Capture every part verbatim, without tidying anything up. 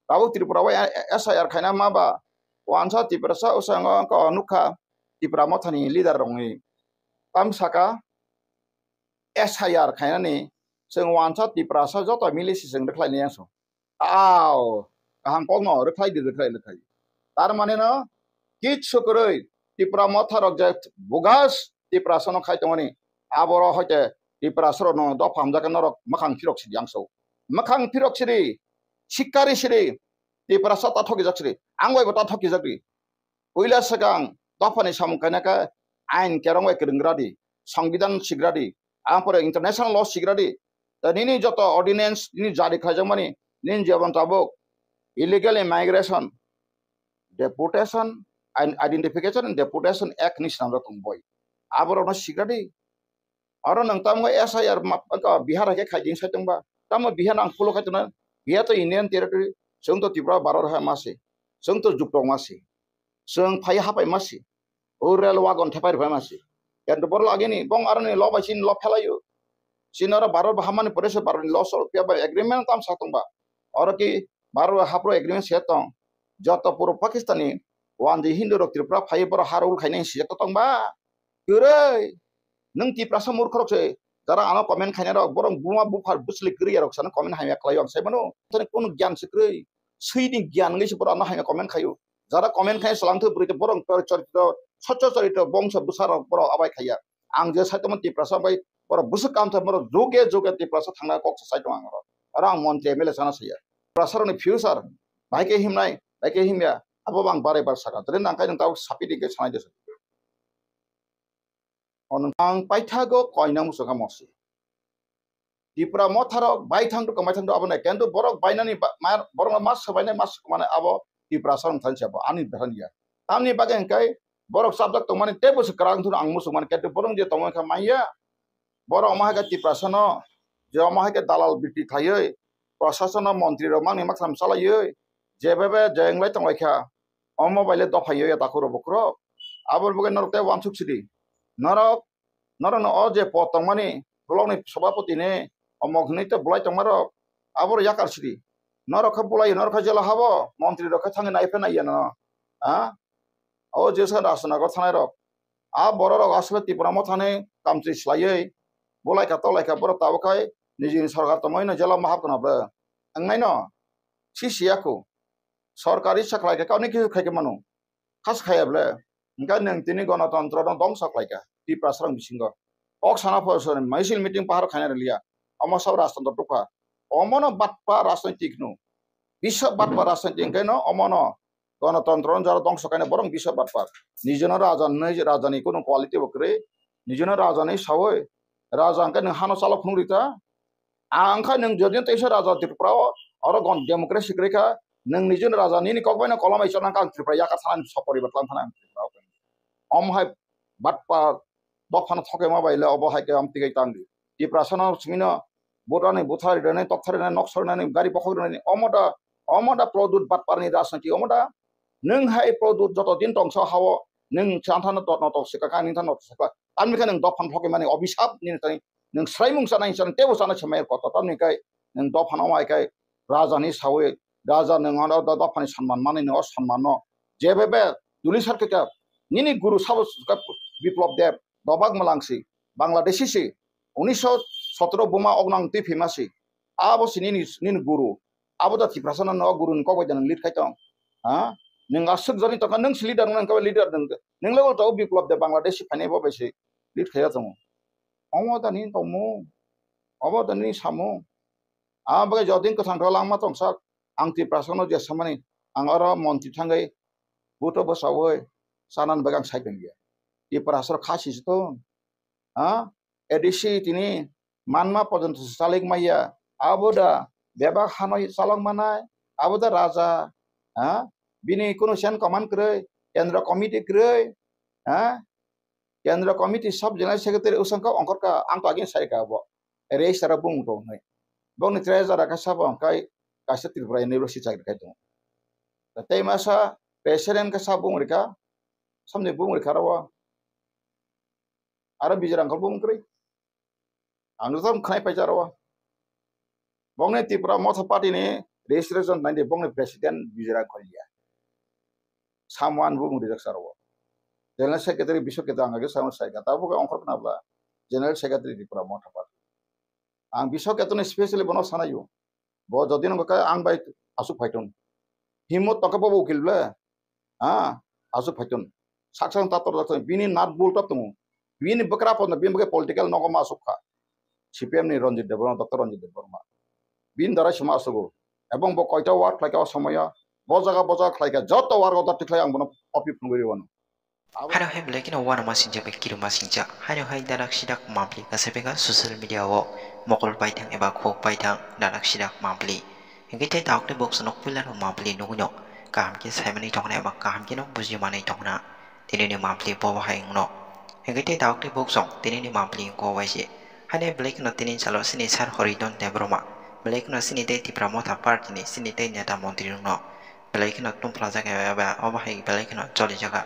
Tabuk Tripura o S I R khaina ma ba wansa Tiprasa usango ko nukha Tipra Mothani leader rokni tam saka S I R khainani chwng wansa Tiprasa joto mili si chwng rwkhlai ni yang song. Ao, kaham kokno rwkhlai di, rwkhlai, rwkhlai. Tar mane no kichu kwrwi Tipra Motha rok je bugas Tiprasa no khai tongmani, aboro hoite Tiprasa rok no dopha hamjak norok mwkhang phirok sidi ang so. Mwkhang phirok sidi, sikkari sidi, Tiprasa ta thokijak sidi, ang bai bo ta thokijak di. Puila swkang dophani samung kainaka ain kerong bai kwrwng gra di, songbidan sigra di, ang pore international law sigra di. Ta nini joto ordinance nini jari khlaijakmani, nini jebon tabuk illegal immigration, deportation and identification and deportation act ni swnamjak tong boi. Aborokno sigra di. Oro nwng tamo S I R ma-, wngkha Bihar hai khe khai di sai tongba. Tamo Bihar ang follow khai tongna. Bihar to Indian territory. Chwng to Tripura Bharat hai ma se. Chwng to Jukrok ma se. Chwng phai hapai ma se. O rail wagon thepai rwphai ma se. Kento borok agini bong aroni lo bai chini lo phelaio. Chini oro Bharat hamani pore se Bharat ni lo so phiya bai agreement tam sa tongba. Oro ki Bharat hapro agreement se tong. Joto puro Pakistani wandi Hindu rok Tripura phai borok harul khainai sijak tongba. Kwrwi. Nwng Tiprasa murkhorok se, jara ano comment khainai rok, borok buma buphar bwsli kwrwi rok sana comment hamya khlai ang sai mano. Thani kono gyan se kwrwi. Swi ni gyan ngai se borok ano hamya comment khaio. Jara comment khai salang thwi bwrwi borok chor-, chorito, socho chorito bongso bwsa rok borok abai khaiya. Ang je sai tongmani Tiprasa bai borok bwswk kam thai borok juge juge Tiprasa thangna kok sa sai tong ang oro. Oro ang montri M L A sana saya. Tiprasa rokni future bai khe himnai, bai khe himya. Abo bang bare bar saka. Dre nang kai nang tau sapi di khe sanai de. Ono ang paithago koina muchungkha mosi. Tipra motharok baithang to kwmaithang to abo nai, kento borok bainani ba-, ma-, borokno ma swbainai, ma swkmani abo Tiprasa wng thani se abo ani bwsani ya. Tamni bagwi hwnkhe borok chapjak tongmani teibo se kwrang thwno ang muchungmani, kento borok je tongmani kha manya. Borok omo hai khe Tiprasano je omo hai khe dalal bikti khaiwi, prosasono montri rok mangni maktham chalaiwi, jebebe je wnglai tonglaikha, omo baile dophaiwi ya takhuk rok bukhuk rok. Aboni bagwi norok tei uansuk sidi. Norok, norokno o je pod tongmani, blockni sabhapatini omok hwnwi tei bolai tongmarok, aboro yakar sidi. Norok khe bolai, norok khe jela habo, montri rok khe thangwi nai phai nai ya nono. Ha? O je sa Rajnagar thanai rok. A borok rok aswk Tipra mothani kamchwi swlaiwi bulaikha tolaikha borok tabuk khai nijini sorkar tongmani no jela ma hapkha na bwrwi. Wngnaino sisi yaku. Sorkari sa khlai kha kauni kisu khai khe mano. Khas khaya ble. Hwnkhe nwng tini gonotontro no dongso khlai kha Tiprasa rok bisingo. Kok sana phosor misil meeting pahar khaina rwliya. Omo sabo rajtantro tukha. Omono batpa rajnaitik no. Bisa batpa rajnaitik hwnkhe no omono gonotontro no jara dongso kaina borok bisa batpa. Nijino raja ni, raja ni kunu quality bo kwrwi. Nijino raja ni sawi raja hwnkhe nwng hano chalok phunuk rita. Ang kha nwng jodi teisa raja Tripura o, oro gon democracy kwrwi kha, nwng nijini raja nini kok bai no kolom bai chana kha ang Tripura yakar thana ni soporibar tlang thana ang Tripura o. Om hai batpa dophano thokema bai le obo hai khe am tigai tang di. Tiprasa no simi no butani buthari rani tokthari rani noksor rani gari bokhok rani omo da, omo da Pradyut batpa ni rajniti omo da. Nwng hai Pradyut joto din tongsa hao nwng chanthano to notok sika kha nini thano notok sika. Tamni khe nwng dophano thokemani obisap nini thani nwng swraimung chana hinwi chana teibo chana se mai kotor tamni khe nwng dophano mai khe raja ni sawi raja nwng ano do-, dophani sanman mani nwng o sanman no jebebe duli sar khe khe nini guru sabo khe Biplop Deb dobak mwlang si Bangladeshi si unisho sotro buma ok nang twi phima si abo si nini, nini guru. Abo da Tiprasa no guru ni kok bai da nwng lead khai tong. Ha? Nwng aswk jani tongkha, nwng si leader, nwng khe leader nwng. Nwng level to Biplop Deb Bangladesh si phainai bo bai si lead khaiya tongo. Omo da nini tongmung. Obo da nini samung. Abo bai jodin kwthang khe langma tongsak. Ang Tiprasa no je samani. Ang oro montri thangwi. Buto bwsawi. Chanan bagwi ang sai tongya. Tiprasa rok kha si si tong. Ha? A D C tini manma porjonto se chalik maya. Abo da bebak hano chalok manai, abo da raja, ha? Bini kunu sen command kwrwi, kendra committee kwrwi, ha? Kendra committee sub general secretary usang kha ongkhor kha, ang to agini sai kha abo. Registrar bung to hnai. Bongni treasurer kha sabo hwnkhe kaisa Tripura University chakri khai tongo. Tei masa president kha sa bung rikha, samni bung rikha ro. Aro Bijay Rangkhol bung kwrwi. Ang jotong khwnai paijak oro. Bongni Tipra Motha Party ni Registration naidi bongni president Bijoy Rang Kolia. Someone bo rijak saro. General Secretary Biswa Keto ang age someone saika. Tabuk ongkhor khna bla General Secretary Tipra Motha Party. Ang Biswa Keto ni specially bono sanayo. Bo jodi nang ka ang bai asuk phaiton. Himot toka bo ukil ble. Ha, asuk phaiton. Sak sak tator tator bini nat bul tap tongo. Bini bwkra pon bini bwkhe political nogo ma asuk kha. C P M ni Ranjit Debbarma, Doctor Ranjit Debbarma. Bini dara sima asugo. Ebong bo koita war khlai ka o somoya. Bo jaga bo jaga khlai ka joto war goda tikhlai ang bono copy phunugwi rwano. Hano hai belai kheno uanama singjak bai kirima singjak. Hano hai darak sidak mapli kasa bega social media o mokol paithang eba khuk paithang darak sidak mapli. Hingke tei daok tei bok sonok puila no mapli nugui no kaham khe saimani tongna eba kaham khe no buji manui tongna. Tini ni mapli bo bahai wngno. Hingke tei daok tei bok song tini ni mapli wngko waise. Hano belai kheno tini salo sini sar Horidon Debbarma. Belai kheno sini tei Tipra Motha Party ni sini tei neta montri rokno belai kheno tumphlajak eba obo hai belai kheno cholijaga.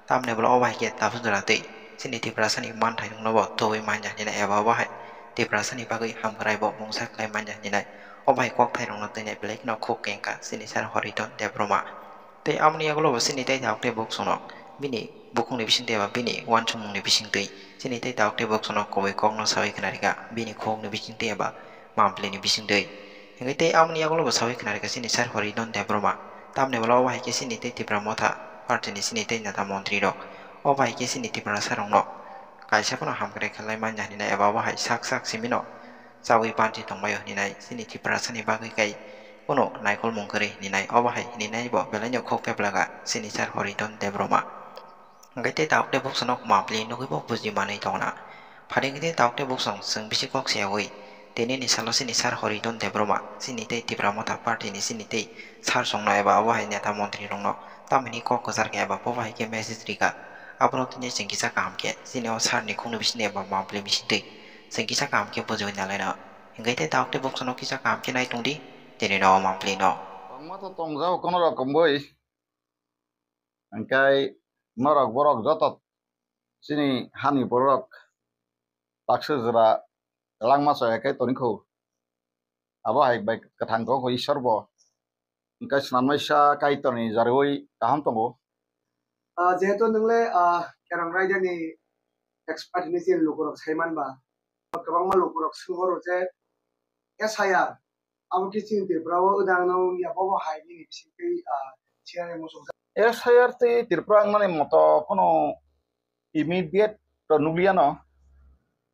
Tamni bwla obo hai khe tabuk jora tei chini Tiprasani manthai rokno bo tubui manya hinwi nai eba obo hai Tiprasani bagwi hamkrai bo mungsa khlai manya hinwi nai obo hai kokthai rokno twi nai belai kheno khuk kengkha chini sar Horidon Debbarma. Tei amoni yagulo bo chini tei daok tei bok sonok bini bukhukni bisingtwi eba bini uansukmungni bisingtwi chini tei daok tei bok sonok kubui kokno saui khna rikha bini khukni bisingtwi eba mampli ni bisingtwi. Hingke tei amoni yagulo bo saui khna rikha chini sar Horidon Debbarma. Tamni bwla obo hai khe chini tei Tipra Motha party ni chini tei neta montri rok. Obo hai khe chini Tiprasa rokno kaisa phano hamkrai khlai manya hinwi nai eba obo hai sak sak simi no chaui panchi tongbaio hinwi nai chini Tiprasa ni bagwi kai kunu naikolmung kwrwi hinwi nai obo hai hinwi nai bo belai no khuk peplaga chini sar Horidon Debbarma. Hingke tei daok tei bok sonok mapli nugui bo buji manui tongna. Pharing tei daok tei bok song chwng bisi kok se yaui. Tini ni salo chini sar Horidon Debbarma, chini tei Tipra Motha Party ni chini tei sar songno eba obo hai neta montri rokno tamini kok kwchar khe eba bo hai khe message rikha. Aborok tini chwng kisa kaham khe chini o sar ni khungni bisingtwi eba mapli bisingtwi chwng kisa kaham khe bujiui nalaina. Hingke tei daok tei bok sonok kisa kaham khe nai tongdi tini no o mapli no. Tongma to tongjao kono rokom boi. Hingkai norok borok joto chini hani borok baksa jora langma chaya khe toni kho. Abo hai bai kwthang tong kho Ishwar bo. Hingkai swnamnaisa Kaitorni jarwi kaham tongo. Ah, jehetu nwng le, ah, Kerong Raidani expert hinwi chini lukurok sai man ba, kwbangma lukurok swngbo rw je S I R, abo khe chini Tripura o wngya bobo hai nini bisingtwi, ah, S I R tei Tripura wngmani moto kheno immediate to nukliya no.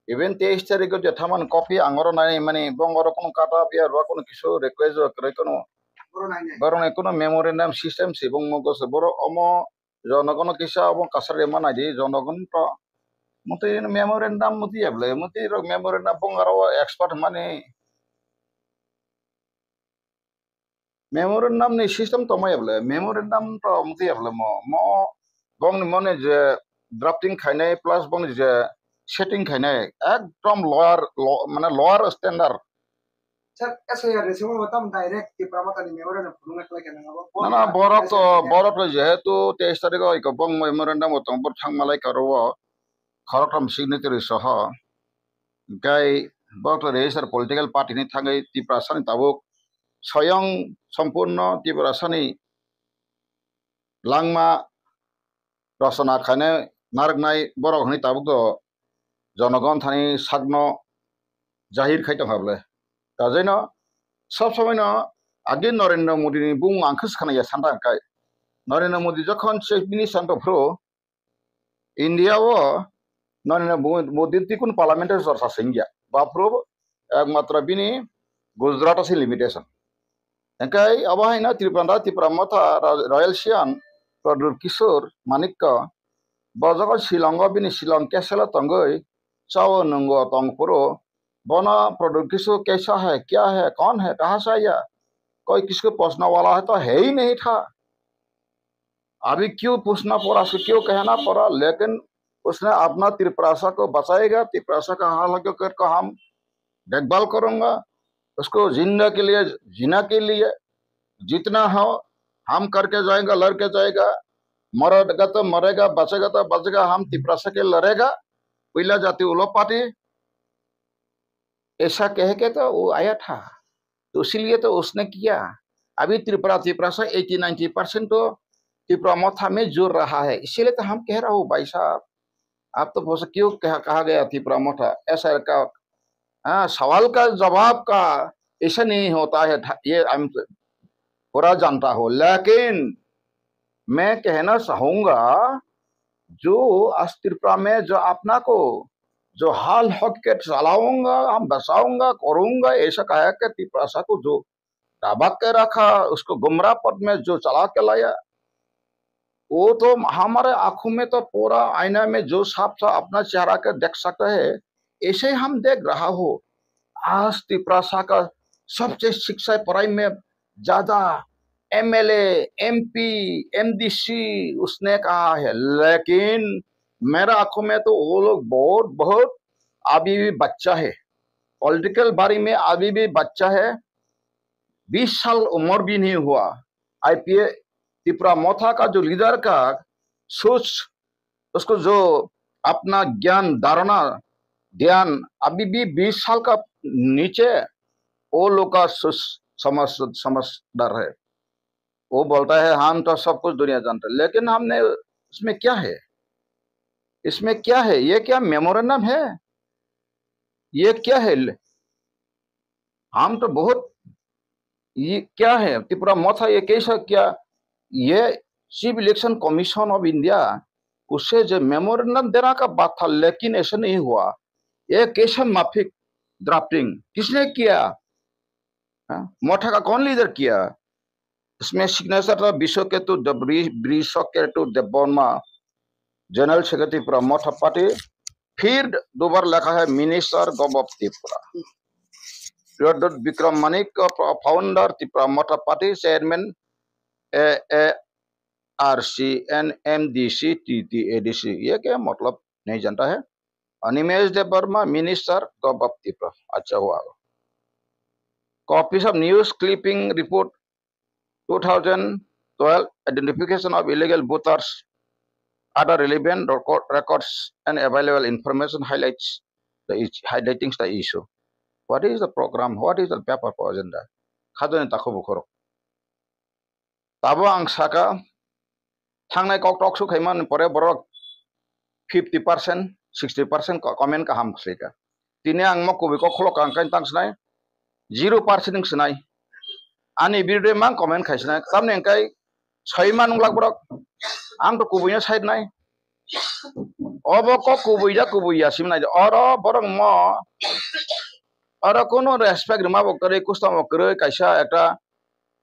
Even teis tarikh o je thaman copy ang oro nai mani bong oro kheno kata biya rwa kheno kisu request rwa kwrwi kheno borok nai kheno memorandum system se bong mo gose borok omo jonogono kisa obo kasari ma nai di jonogon to mutwi memorandum mutwi ya bwle mutwi rok memorandum bong aro expert mani memorandum ni system tongma ya bwle memorandum to mutwi ya bwle mo mo bongni mone je drafting khainai plus bongni je setting khainai ekdom lower lo mane lower standard. Sir, S I R ni simi bo tamo direct Tipra Motha ni memorandum phunukna khlai kha nang abo. Na na borok to borok to jehetu teis tarikh o iko bong memorandum o tong bor thang malai karo o khoroktham signatory soho. Hingkai borok to register political party ni thangwi Tiprasa ni tabuk soyong sompurno Tiprasa ni langma rosona khainai narwknai borok hinwi tabuk to jonogon thani sakno jahir khai tongkha bwle. Kajaino sob somoino age Narendra Modi ni bung ang khe swkhanaiya santa hwnkhe Narendra Modi jokhon chief minister wngtong phuru India o Narendra Mo-, Modi twi kun parliament o chorcha se wngya. Baphuru ekmatro bini Gujarat o se limitation. Hingke abo haino Tripura, Tipra Motha, Ra-, Royal Sian, Pradyut Kishore Manikya, bo jogo Shillong o bini Shillong Castle o tongwi chao nwngo tong phuru, bono Pradyut Kishore kaisa hai, kya hai, kaun hai, kaha se aaya? Koi kisi ko poochhne wala hai to hai nahi tha. अभी क्यों पूछना पड़ा, उसको क्यों कहना पड़ा, लेकिन उसने अपना त्रिप्रासा को बचाएगा, त्रिप्रासा का हाल हकीकत को हम देखभाल करूंगा, उसको जिंदा के लिए, जीना के लिए जितना हो हम करके जाएगा, लड़के जाएगा, मरेगा तो मरेगा, बचेगा तो बचेगा, हम त्रिप्रासा के लड़ेगा, कोयला जाति उलोपाटी, ऐसा कह के तो वो आया था, तो इसीलिए तो उसने किया। अभी त्रिपुरा, त्रिपुरा से एटी नाइंटी परसेंट तो त्रिपुरा मोथा में जुड़ रहा है, इसीलिए तो हम कह रहा हूँ भाई साहब, आप तो बोल सकते हो, कहा, कहा गया त्रिपुरा मोथा, ऐसा का, हाँ, सवाल का जवाब का ऐसा नहीं होता है, ये हम पूरा जानता हूँ, लेकिन मैं कहना चाहूंगा, जो आज त्रिपुरा में जो अपना को जो हाल हकीकत चलाऊंगा, हम बचाऊंगा, करूंगा, ऐसा कहा के तिपरासा को जो दबा के रखा, उसको गुमराह पथ में जो चला के लाया, वो तो हमारे आंखों में तो पूरा आईना में जो साफ साफ अपना चेहरा के देख सकते हैं, ऐसे हम देख रहा हो। आज तिपरासा का सबसे शिक्षा पढ़ाई में ज्यादा एमएलए, एमपी, एमडीसी उसने कहा है, लेकिन मेरा आंखों में तो वो लोग बहुत, बहुत अभी भी बच्चा है। पॉलिटिकल बारी में अभी भी बच्चा है। बीस साल उम्र भी नहीं हुआ। आईपीए त्रिपुरा मोथा का जो लीडर का सोच, उसको जो अपना ज्ञान, धारणा, ध्यान अभी भी बीस साल का नीचे, वो लोग का सोच समझ, समझदार है। वो बोलता है, "हम तो सब कुछ दुनिया जानते हैं," लेकिन हमने, इसमें क्या है? इसमें क्या है? ये क्या मेमोरेंडम है? ये क्या है? हम तो बहुत, ये क्या है? त्रिपुरा मोथा, ये कैसा क्या? ये chief election commission of India, उससे जो मेमोरेंडम देना का बात था, लेकिन ऐसा नहीं हुआ। ये कैसा माफिक ड्राफ्टिंग किसने किया? हाँ? मोथा का कौन लीडर किया? इसमें सिग्नेचर था विश्वकेतु देव-, वृ-, Vrishaketu Debbarma, general secretary Tripura Motha party, फिर दोबारा लिखा है minister government of Tripura. Pradyot Bikram Manik, founder Tripura Motha party, chairman A A R C N M D C T T A D C. ये क्या मतलब नहीं जानता है? Animesh Debbarma, minister government of Tripura. अच्छा हुआ। Copies of news clipping report two thousand twelve, identification of illegal voters, other relevant record, records and available information highlights the is-, highlighting the issue. What is the program? What is the paper for agenda? Khadoni takho bukhoro. Tabo ang saka, thangnai kok tok su khaimani pore borok fifty percent, sixty percent ko-, comment kaham khlaika. Tini ang mo kubui kok khulok ang kain tang sinai, zero percent wng sinai. Ani birde mang comment khai sinai. Tamni ang kai soi man wng lak borok. Ang to kubui no side nai. Obo kok kubui da kubui ya sim nai. Oro borok mo, oro kono respect rima bo kwrwi, custom bo kwrwi, kaisa ekta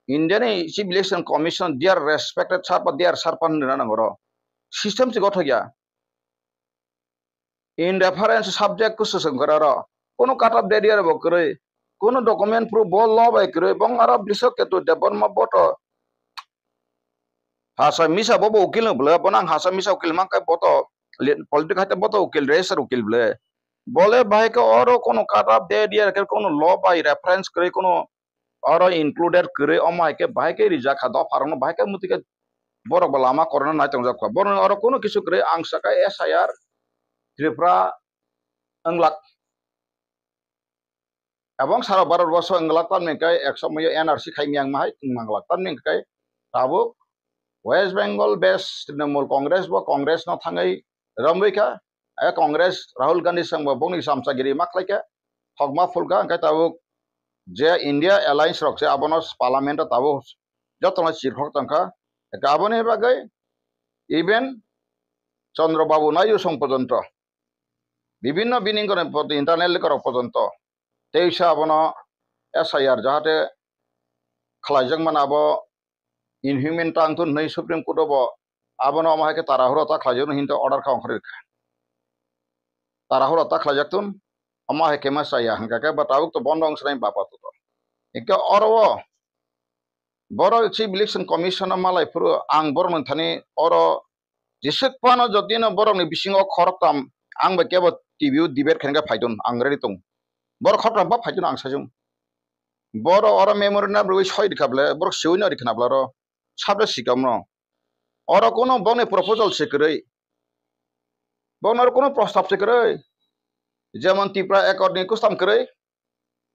India ni Chief Election Commission, dear respected sir ba dear sir pan rina nang oro. System si gothok ya. In reference subject kusu sengkara ro. Kono cut off date ya bo kwrwi. Kono document proof bo law bai kwrwi. Bong aro Brishoketu Debbarma boto. Hasa misa bo bo ukil no bwle. Bo nang hasa misa ukil mang kai boto. Li-, politics hai te boto ukil, register ukil bwle. Bole bahai ke oro kono cut off date ya ke kono law bai reference kwrwi kono oro included kwrwi, omo hai khe bahai khe rijak kha, dopha rokno bahai khe muti khe borok bo lama korokno nai tongjak kha. Borokni oro kunu kisu kwrwi, ang saka S I R Tripura wnglak. Ebong sara Bharat borso wnglak, tamni hwnkhe ek somoyo N R C khai miyang mahai wng manglak. Tamni hwnkhe tabuk West Bengal based Trinamool Congress bo Congress no thangwi romwi kha. E Congress Rahul Gandhi sengbo bongni chamchagiri ma khlaikha, thokma phulkha, hwnkhe tabuk je India Alliance rok se abono parliament o tabuk jotono chirkhok tongkha. Hwnkhe aboni bagwi even Chandra Babu Naidu song pojonto, bibinno bini internal leader rok pojonto teisa abono S I R jahate khlaijak mano abo inhuman tang thun hwnwi Supreme Court o bo abono omo hai khe tarahura ta khlaijak hwnwi order kha ongkhorwi rwkha. Tarahura ta khlaijak thun, omo hai khe ma chaya hwnkha khe bo tabuk to bondo wng swnai bapa to. Hwnkhe oro o borok Chief Election Commission o malai phuru ang borokni thani oro jeswk phano jotino borokni bisingo khoroktham ang bai kebo T V o debate khaina phai thun ang ready tong. Borok khoroktham ba phai thun ang sajung. Borok oro memorandum rwui soi rikha ble, borok siui no rikha na bla ro, sabda sikam no. Oro kono bongni proposal se kwrwi. Bongni oro kono prostab se kwrwi. Jemon Tipra Accord ni kustam kwrwi.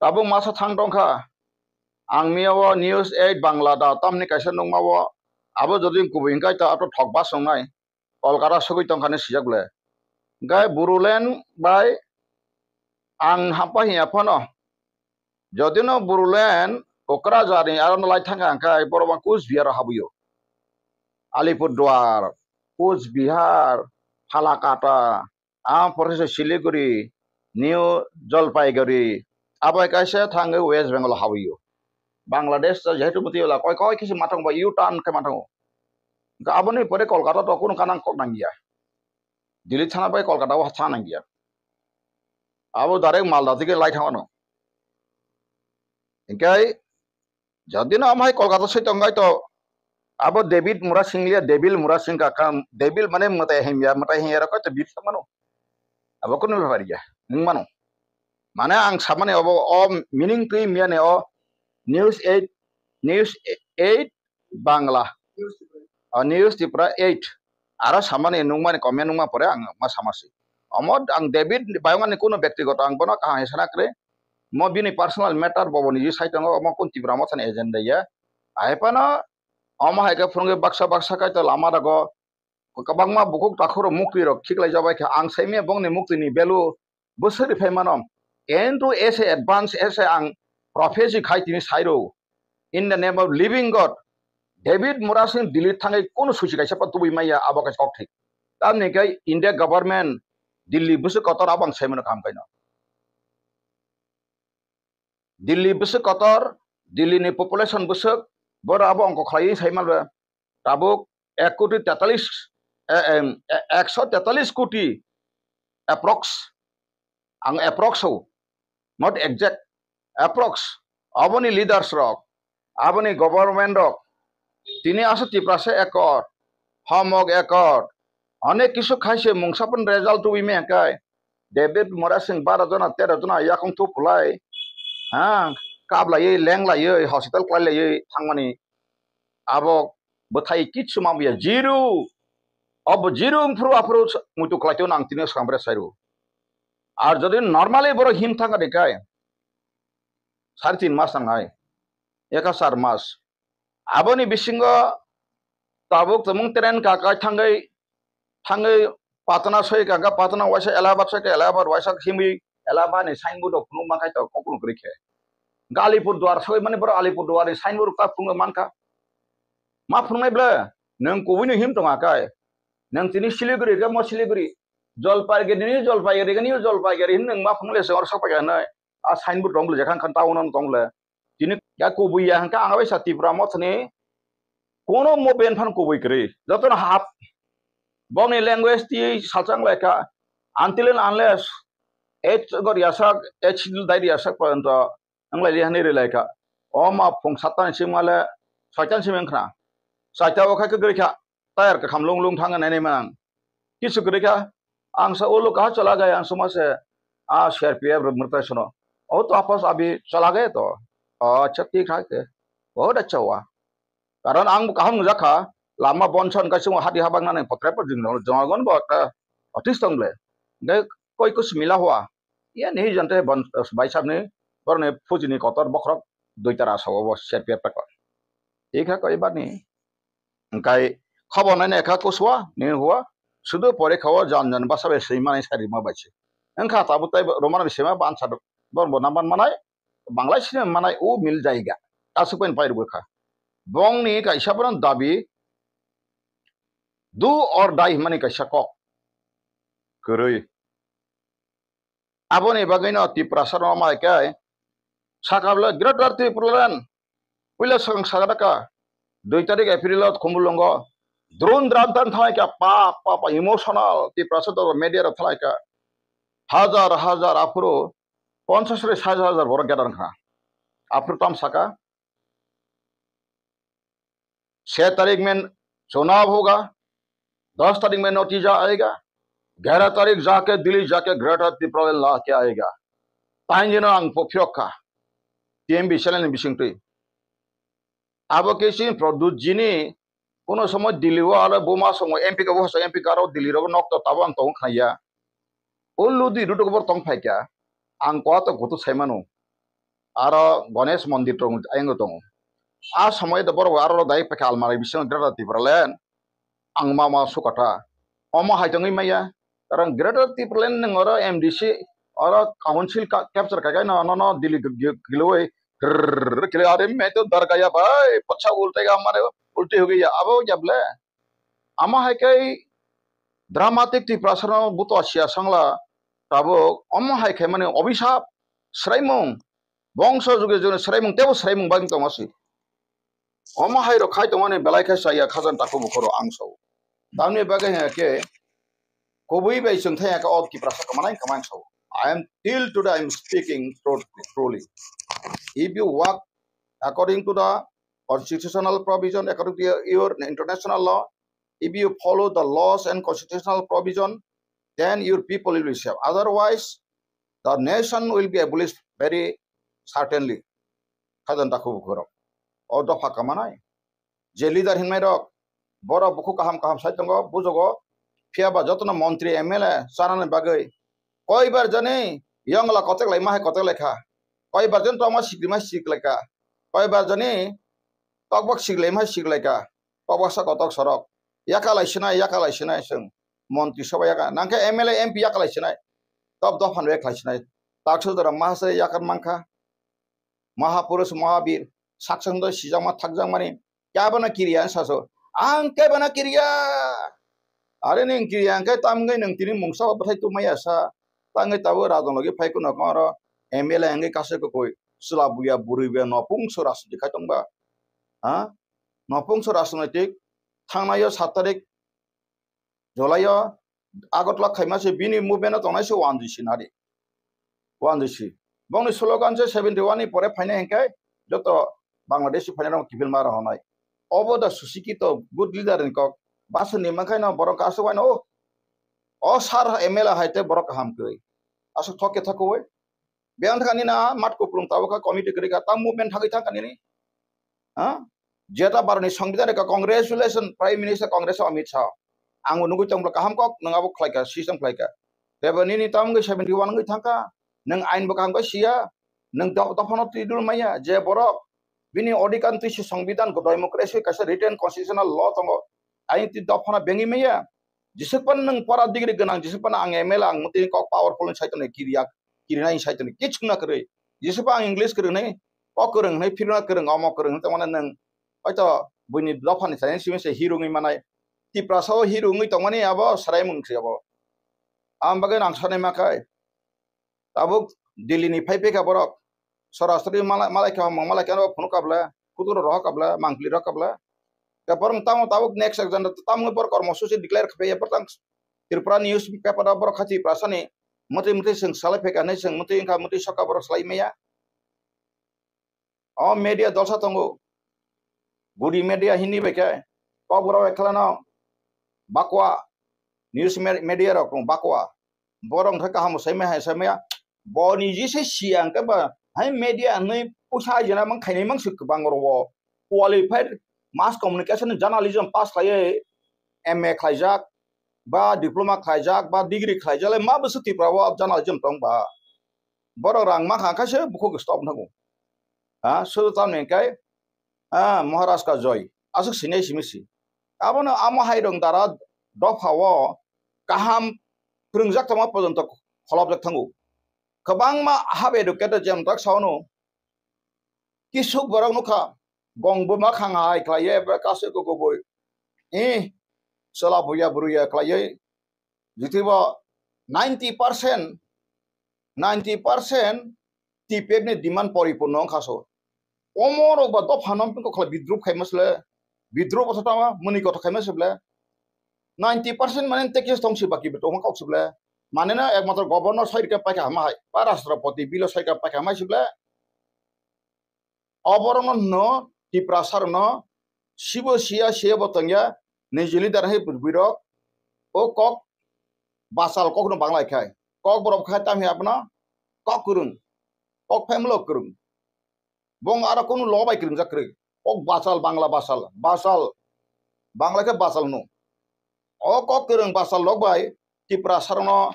Tabuk masa thang tongkha. Ang miya o News eight Bangla da tamni kaisa nukma o, abo jodi kubui hwnkhe to ato thok bas wngnai. Kolkata sogwi tongkha hinwi swijak le. Hwnkhe Bodoland bai ang hampa hiya phano. Jodi no Bodoland Kokrajhar ni aro no lai thangkha hwnkhe borok bang Kusbihar o habwi o. Alipurduar, Kusbihar, Phalakata, ah, porkhe se Siliguri, New Jalpaiguri, abo hai kaisa thangwi West Bengal o habwi o. Bangladesh ta jehetu bwtwi wala koi koi khe se ma tongo ba U-turn khe ma tongo. Hwnkhe aboni pore Kolkata to kunu kanang kok nangya. Delhi thana bai Kolkata o thana nangya. Abo direct Malda theke lai thangmano. Hwnkhe jodi no amhai Kolkata soi tongbai to abo David Murasing liya, Devil Murasing ka kam, Devil mane mwtai himya, mwtai himya rok to bit mano. Abo kunu bepar ya, nwng mano. Mane ang samani obo o meaning twi miya ne o News eight, News eight Bangla, o News Tripura eight. Aro samani nukmani comment nukma pore ang ma sama si. Omo ang David bayong ani kunu bektigoto ang bono kaham hai sana kwrwi. Mo bini personal matter bo bo niji sai tongo, omo kun Tipra Mothani agenda ya. Hai phano omo hai khe phwrwngwi baksa baksa kaitor lama rogo kwbangma bukhuk takhuk rok mukti rok khiklai jabai kha. Ang sai miya bongni mukti ni value bwswk ri phai mano. Kintu ese advance ese ang prophecy khai tini sai rw. In the name of living God, David Murasing Delhi thangwi kunu suchi kaisa pa tubui maya abo kaisa kok thik. Tamni khe India government Delhi bwswk kotor abo ang sai mano kaham kaino. Delhi bwswk kotor, Delhi ni population bwswk, boro abo ongkho khlaiwi sai manba. Tabuk ek koti tetalis, eh, em, eh, ekso tetalis koti approx. Ang approx o, not exact, approx. Aboni leaders rok, aboni government rok, tini aswk Tiprasa accord, Hamok accord, onek kisu khaise mungsa pun result tubui me hwnkhe, David Murasing baro jona tero jona yakung thupulai, ha, kablaiwi lenglaiwi hospital kwlailaiwi thangmani abo bwthai kichu manliya, zero. Obo zero wngphuru aphuru muitu kwlaitwi nang tini swkang bwrwi sairu. Ar jodi normally borok him thangkha de kai, sari tin mas nangnai, eka char mas. Aboni bisingo tabuk tumung train kakai thangwi, thangwi Patna soi kaka, Patna waisa Allahabad soi ka, Allahabad waisa himwi Allahabad ni signboard rok phunuk mankhai to kokno kwrwi khe. Alipurduar soi mani borok Alipurduar ni signboard rok ta phunuk mankha. Ma phunuknai ble, nwng kubui no him tonga kai. Nwng tini Siliguri khe mo Siliguri, Jalpaiguri ni Jalpaiguri khe ni Jalpaiguri hin nwng ma phunuk le se oro sok pai kha hinwi. A signboard tong ble jekhang khan town ano tong ble. Tini ya kubui ya hwnkhe ang bai sa Tipra Mothani kono movement phan kubui kwrwi. Jotono hap bongni language twi salsa wng lai kha. Until and unless age gor yasak, age dai yasak porjonto wng lai li hinwi rw lai kha. O ma phung satta ni simi le soita ni simi wng khna. Saita o khai kwrwi kha. Tayar kakham lung lung thang nai nai mang. Kisu kwrwi kha, ang sa ulo kaha chala gaya, ang suma se, a C R P F rok mwtai sono. O to apas abi chala gaya to. O acha thik thak khe. Bahut acha hua. Karon ang bo kaham nujak kha, lama bon son kaisa hadi habak nani potre po jing jong gon bo ta otis tong le. Ngai koi kus mila hua. Ye ni jante bon bai sab ni, bor ni phuji ni kotor bokhorok dui tara sa o bo C R P F ta ko. Thik kha koi bani. Hwnkhe khobor nai nai kha kuswa, ni hua, sudu porikha o jan jan basa bai swi manai sari ma bai se. Wngkha tabuk tai Roman bai sima bansa borok bo number manai, Bangla sima manai o mil jaiga. Aswk bai pai rwkha. Bongni kaisa bono dabi do or die hwnmani kaisa kok. Kwrwi. Aboni bagwino Tiprasa rok mai khe sakha bwle Greater Tipraland puila swkang sakha kha dui tarik April o Khumulwngo drone drum tan thalai kha pa pa pa emotional Tiprasa rok media rok thalai kha hajar hajar aphuru ponchash ri sait hajar borok gather wngkha aphuru tam sakha छह तारीख में चुनाव होगा, दस तारीख में नतीजा आएगा, ग्यारह तारीख जाके दिल्ली जाके ग्रेटर तिप्रालेन ला के आएगा। Tainjino ang pho phirok kha, T M B channel ni bisingtwi. Abo khe chini Pradyut jini kono somoy Delhi o aro buma songo M P ka bo hoso M P ka aro Delhi rogo nok to tabo ang tong khnaiya. O ludi rutuk bor tong phaikha, ang koa to kutu saimano. aro Ganesh Mondir tong, ayang tongo. A somoy do borok aro dai pekha almari bisingo Greater Tipraland ang ma ma sukata. Omo hai tongwi maya. Karon Greater Tipraland nang oro M D C, oro council ka-, capture kai kai no, no, no, Delhi g-, g-, giloi, rrrr, giloi, are main to dar gaya bhai, pacha ulte ga mare, ulti ho gaya, abo jable. Ama hai kai dramatic Tiprasa no buto asia sangla, tabuk, omo hai kai mani obisap, sraimung, bongso juge juge sraimung, tebo sraimung bagwi tongma si. Omo hai rok khai tongmani belai khe chaya khajani takhuk bukhuk rok ang sao. Tamni bagwi hwnkhe kubui bai chwng thaya khe o Tiprasa kwmanai kwmai sao. I am till today I am speaking tru-, truly. If you work according to the constitutional provision, according to your, your international law, if you follow the laws and constitutional provision, then your people will be safe. Otherwise, the nation will be abolished very certainly. Khajani takhuk bukhuk rok. O dopha kwmanai. Je leader hinmai rok, borok bukhuk kaham kaham sai tongo, bujogo. Phiya ba jotono montri M L A chanani bagwi. Koibar jani yongla kotek lai ma hai kotek lai kha. Koibar jani tokma sikri ma sik lai kha. Koibar jani tokbok sik lai ma hai sik lai kha. Tokbok sa kotok sorok. Yakalai sinai, yakalai sinai chwng. Montri soba yaka. Nangkhe M L A, M P yakalai sinai. Top dophan wek khlai sinai. Taksa jora mahasai yakar mankha. Mahapurush, Mahabir, saksang doi sijakma thakjakmani, kebana kiriya ang saso, ang kebana kiriya. Are ning kiriya ang khe tamgwi nung tini mungsa o bwthai tumaya sa, tangwi tabuk rajong logi phai kuno kong oro M L A wngwi kaisa kwkwi chwla buya bwrwi buya nopungso rajniti khai tongba. Ha? Nopungso rajniti thangnaio sat tarik July o Agartala khaima se bini movement o tongnai se one G C nari. One G C. Bongni slogan se seventy one ni pore phainai hwnkhe joto Bangladesh phainai rok kiphilma rohornai. Obo da susikito good leader ni kok. Baswk ni mankhaino borok aswk waino o, o sar M L A hai tei borok kaham kwrwi. Aswk thok khe thok kwrwi. Biyang thangkha nini a mat kupulung tabukha committee kwrwi kha, tamo movement thangwi thangkha nini. Ha? Jeta baroni Songbidan rwkha, congratulation Prime Minister Congress Amit Shah. Ang bo nugwi tongmani kaham kok, nwng abo khlaikha, system khlaikha. Tebo nini tamo wngwi seventy one wngwi thangkha, nwng ain bo kaham khe siya, nwng do-, dophano twi dul maya, je borok bini odhikar twi se Songbidan democracy kaisa written constitutional law tongo, ain twi dophano bengwi maya. Jesuk pan nwng pora degree gwnang, jesuk pan ang M L A, ang mwtwi kok powerful ni saitonwi kiriya, kirinai saitonwi kichwk na kwrwi. Jesuk pan ang English kwrwngnai, kok kwrwngnai, phirna kwrwng, omo kwrwng, tongmani nwng hoito buini dophani saiyan simi se hero wngwi manai. Tiprasa o hero wngwi tongmani abo swraimung se abo. Ang bagwi nang sanai ma khai. Tabuk Delhi ni phai phai kha borok. Sorasori malai, malai kha, malai kha, phunuk kabla, kuduro rohok kabla, mangpli rohok kabla. Te borok tamo tabuk next exam tamo borok kormo susi declare kha phai borok tang Tripura news paper o borok kha Tiprasa ni mwtwi mwtwi chwng salai phai kha hinwi chwng mwtwi wngkha mwtwi sokha borok salai maya. O media dolsa tongo. Gudi media hini bai khe. Kok borok ekhlano bakwa. News me-, media rok tong bakwa. Borok wngkha kaham bo saimaya hai saimaya. Bo niji se siya hwnkhe ba hai media hinwi puisa ajina mang khainai mang se kwbang oro o. Qualified mass communication journalism pass khlaiwi M A khlaijak, ba diploma khlaijak, ba degree khlaijak, le ma bwswk Tripura o journalism tong ba? Borok rang ma kha khe se bukhuk stop nangkho. Ha, sudu tamni hwnkhe, ha, Maharaj ka joy. Aswk sinai simi si. Abono amo hai rong dara dopha o kaham phwrwngjak tongma porjonto kholopjak thango. Kwbangma hab educated jemtak saono kisuk borok nukha, gong buma khang hai khlaiwi, eba kasu kukubui, eh, chwla buya buruya khlaiwi, jitibo ninety percent, ninety percent T P F ni demand poripurno wngkha so. Omo rok ba dopha no wngkha khlai bidrup khaima sle, bidrup bo tama muni kotor khaima sle, ninety percent mane tekis tong si baki tongma kok sle, mane na ekmatro governor soi rikha paikha hama hai, ba rashtrapati bilo soi rikha paikha hama sle, Oborokno hwno Tiprasa rokno sibo siya, siya bo tongya, niji leader hai bwrwi rok o kok bachal kokno banglai khai. Kok borok khai tamhi abono kok kwrwng, kok family kwrwng. Bong aro kunu lo bai kwrwngjak kwrwi. Kok bachal, Bangla bachal, bachal, Bangla khe bachal hwno. O kok kwrwng bachal rok bai Tiprasa rokno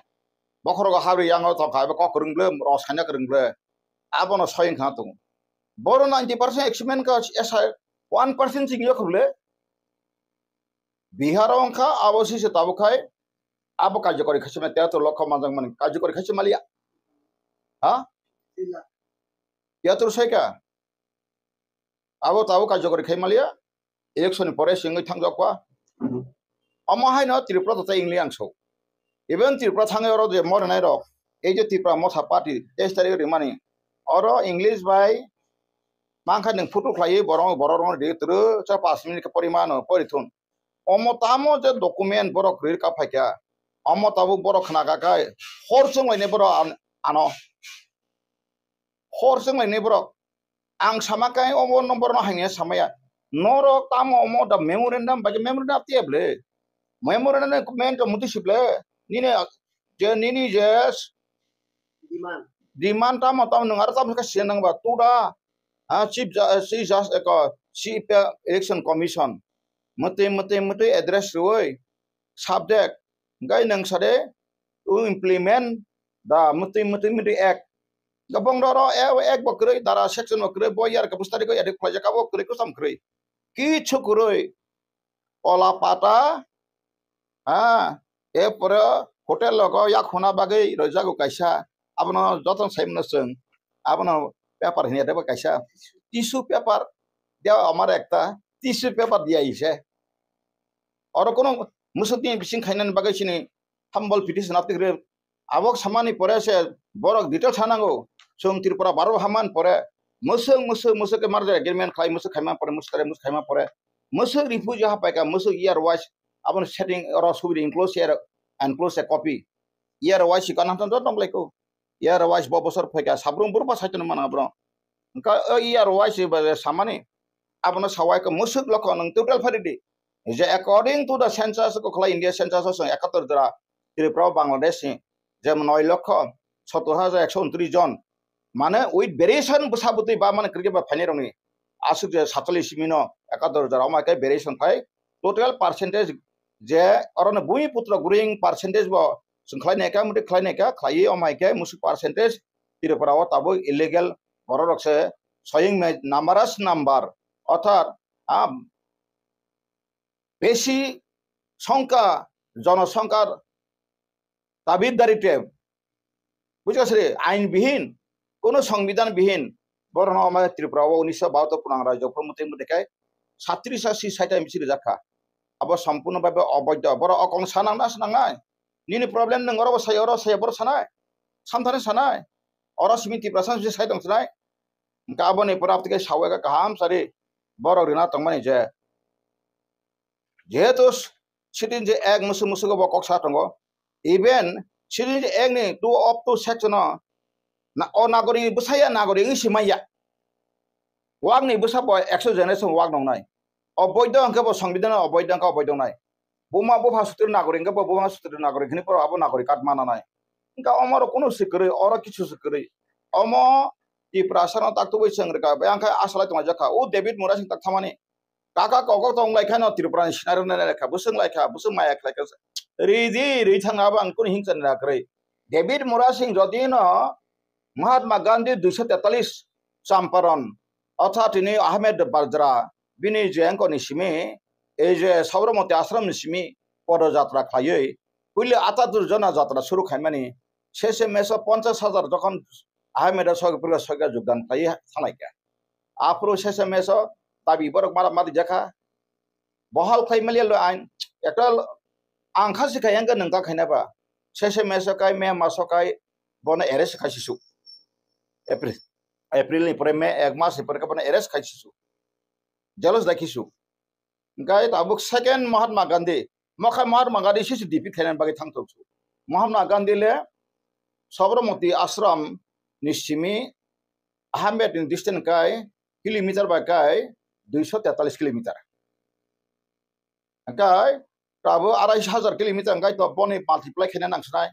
bokhorogo habri yango tongkha, abo kok kwrwng ble, rw saina kwrwng ble. Abono soyeng khana tongo. Boro ninety percent achievement ka esa one percent ching yok le. Bihar o wngkha abo sise tabuk khai abo karjokori khaisima tiyatur lokho manjak mani karjokori khaisima liya. Ha? Tiyatur soika. Abo tabuk karjokori khai maliya. Election ni pore singwi thangjak pa. Omo haino Tripura to tei English ang so. Even Tripura thangwi oro je morenai rok, ei je Tripura Motha Party teis tarik rimani, oro English bai mankha nwng photo khlaiwi borok, borok rok de tru cha pas minute khe pori mano, pori thun. Omo tamo je document borok rwi ka phaikha, omo tabuk borok khna ka kai, hor chwng lainai borok an-, ano. Hor chwng lainai borok. Ang sama kai omo no borok no hangya samaya. Norok tamo omo da memorandum bai memorandum tiya ble. Memorandum document to muti sible. Nini je, nini je demand. Demand tamo tamo nwng aro tamo khe siya nang ba tuda. Ah, Chief Ju-, Chief Justice ko, Chief Election Commission. Muti, muti, muti address rwi. Subject. Gai nwng sade, u implement da muti, muti, muti act. Gabong roro e, ek bo kwrwi, dara section bo kwrwi, bo yar ka bustari ko edit khlaijak abo kwrwi, kusam kwrwi. Kichu kwrwi. Ola pata, ha, e pore hotel logo yak huna bagwi roijago kaisa. Abono joto saimano chwng. Abono paper hinya deba kaisa. Tissue paper, dia amar ekta, tissue paper dia ise. Oro kono musuk ni bising khainani bagwi sini humble petition apni kwrwi. Abo samani pore se borok detail sanango. Chwng Tripura baro haman pore musuk, musuk, musuk ke merger agreement khlai, musuk khaima pore, musuk tare musuk khaima pore. Musuk refugee ha paika, musuk year wise aboni setting oro subidi enclose year, enclose a copy. Year wise kana tan dot nonglai ko. Year wise bo bosor phaika, sabrum burba saitun mana bro. Engka o year wise ba samani. Abono sawai ko musuk lokho nang total phari di. Je according to the census ko khlai India census o chwng ekator jora Tripura o Bangladesh ni je noi lokho sottor hajar ekso untris jon. Mane with variation bwsa bwtwi ba mane kwrwikhe ba phainai rokni aswk je satchallis simino ekator jora omai khe variation khai total percentage je orono bumi putro growing percentage bo chwng khlai naikha muti khlai naikha khlaiwi omai khe musuk percentage Tripura o tabuk illegal borok rok se soyeng nai numerous number orthat a besi songkha jonosongkha tabidari te bujhasri ain bihin kono songbidan bihin borokno omai Tripura o unisho bahator punang rajyo phuru muti muti khai satris asi saita misi rijak kha. Abo sompurno bhabe oboidho. Borok okong sanang na sanang nai. Nini problem nwng oro bo sai oro sai borok sanai. Samthani sanai. Oro simi Tripura sam sai tong sanai. Hingke aboni pore abtike sawi kaham sari borok rina tongmani je. Jehetu citizen je ek musuk musugo bo kok sa tongo. Even citizen je ek ni two up to section o na, o nagorik bwsaya nagorik wngwi si manya. Wakni bwsa bo ekso generation wak nongnai. Oboidho hwnkhe bo songbidhano oboidho hwnkhe oboidho wngnai. Buma bupha sutri nagorik hwnkhe bo buma sutri nagorik hwnwi phano abo nagorik card mananai. Hwnkhe omoro kunu se kwrwi, oro kisu se kwrwi. Omo Tiprasano taktugwi chwng rwkha, bai ang khe asalai tonglaijak kha. O David Murasing tak thamani. Kaka kokok tong lai kha no Tripura ni sinai rwknai lai kha, bwswng lai kha, bwswng maya khlai kha. Ridi, ridi thangna abo ang kunu hingsa ni kwrwi. David Murasing jodi no Mahatma Gandhi duiso tetalis Champaran, orthat tini Ahmed Bajra, bini je angkor ni simi, ei je Sabarmati ashram ni simi podojatra khlaiwi, puila atatur jona jatra suru khaimani, sese meso ponchas hajar jokhon Ahmed o sogwi purga sogwi jogdan khlaiwi thanglaikha. Aphuru sese meso dabi borok mara mari jakha. Bohal khai maliya lo ain, ekta ang kha si khai ang nang ka khaina ba. Sese meso kai, me maso kai, bono arrest khai sisu. April, April ni pore May, ek mas ni pore bono arrest khai sisu. Jealous da kisu. Hingke tabuk second Mahatma Gandhi, mokha Mahatma Gandhi sisi defeat khaina bagwi thang tong su. Mahatma Gandhi le Sabarmati ashram ni simi Ahmed ni distance kai kilometer bai kai duiso tetalis kilometer. Hingke tabuk arai hajar kilometer hingke to boni multiply khaina nang sinai.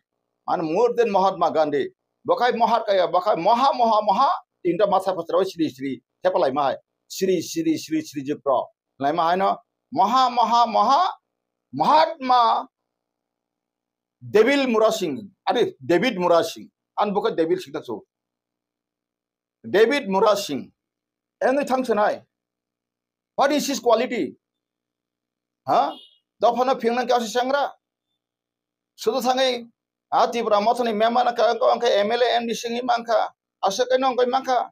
Mane more than Mahatma Gandhi. Bokhai Mahat kaya, bokhai Maha, Maha, Maha, tinta masa phasra sri, sri, thepalai mahai. Sri, sri, sri, sri jukro. Lai mahai no, Maha, Maha, Maha, Mahatma Devil Murasing, ari David Murasing, an buka Devil sikta so. David Murasing, enwi thang sanai. What is his quality? Ha? Dophano philnang khe ase sengra. Sudu thangwi, a Tipra mothani member kha, wngkha M L A, M D C wngwi mankha. Ase khe nongkoi mankha.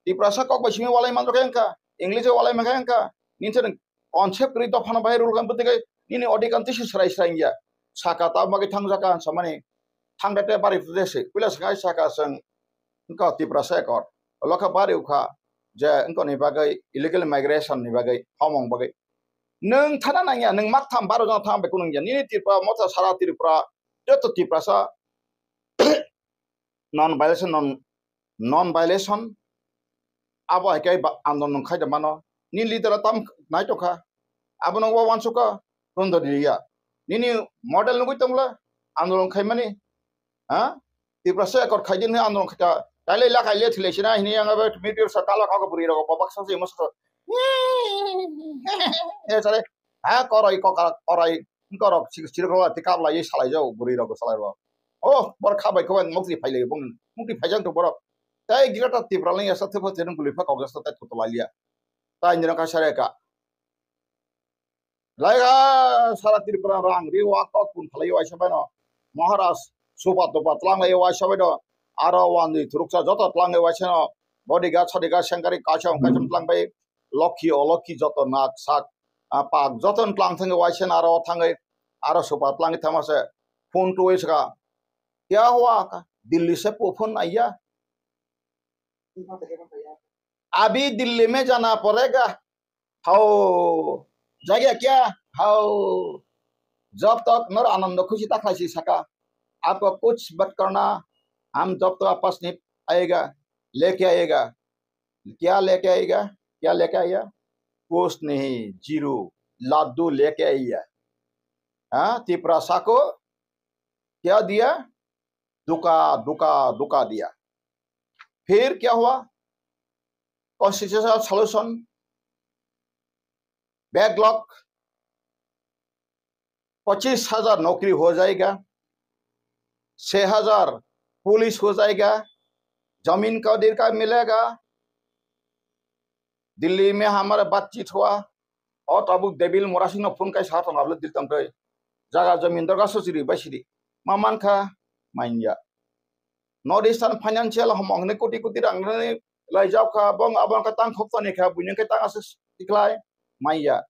Tiprasa kok bai simi walai mandok khe wngkha. English walai mankha wngkha. Nini concept kwrwi dophano bahai rule khan bwtwi khe nini odikantwi se srai srai wngya. Saka ta bagwi thangjaka samani. Thangda te bari phude se. Puila saka saka seng. Wngkha Tiprasa Accord. Lokha bari ukha je wngkha ni bagwi illegal migration ni bagwi, homong bagwi. Nwng thana nangya, nwng mak tham baro jona tham bai kunung ya. Nini Tripura motha sara Tripura joto Tiprasa non violation, non, non violation abo hai khe ba-, andolon khai da mano. Ni leader tam nai tongkha. Abono wa wansukha, tong da ya. Nini model nugui tongla, andolon khai mani. Ha? Tiprasa Accord khai din andolon khai ta. Taile la khai le thile sina hini yang abe meteor sa kala kha buri rogo babak sa se mo sa. E sare. Ha koroi kokara koroi. Korok sik sirok ro ti kap lai salai jo buri rogo salai ro. Oh, bor kha bai ko mukti phai le bong. Mukti phai jang to borok. Tai gira ta Tipra lang ya sa thepha thenung guli pha kok sa tai to lai ya. Tai ni ka sare ka. Laiga sara Tripura rang ri wa kok pun khalai waisa baino. Maharaj supa tupa tlang lai waisa baino. Aro wandi thuruksa joto tlang lai waisa no. Bodyguard, sodyguard, sengkari kaicham kaicham tlang bai. Lokhi olokhi joto nak sak, ah, pak joto tlang thangwi waisa no aro thangwi aro supa tlang thama se. Phone tuwi saka. Kya hua ka? Delhi se phone aiya. Abhi Delhi mein jana padega. Hao, jagya kya? Hao, jab tak nor anando khushi ta khaisi saka, aapko kuch mat karna, hum jab tak wapas nahi aayega, leke aayega. Kya leke aayega? Kya leke aaya? Kuch nahi, zero, laddu leke aaya. Ha, Tiprasa ko kya diya? Duka, duka, duka diya. फिर क्या हुआ? Constitutional solution, backlog, पच्चीस हज़ार नौकरी हो जाएगा, छह हज़ार पुलिस हो जाएगा, जमीन का अधिकार मिलेगा। दिल्ली में हमारा बातचीत हुआ, o tabuk David Murasing no phone kai sa tong ablo dil tong tei jaga jamin dorga sosiri bai siri ma man kha manya. North Eastern financial homong hwnwi koti koti rang rwnwi laijak kha, bong abo wngkha tang khok toni kha, buini wngkha tang aswk tiklai manya.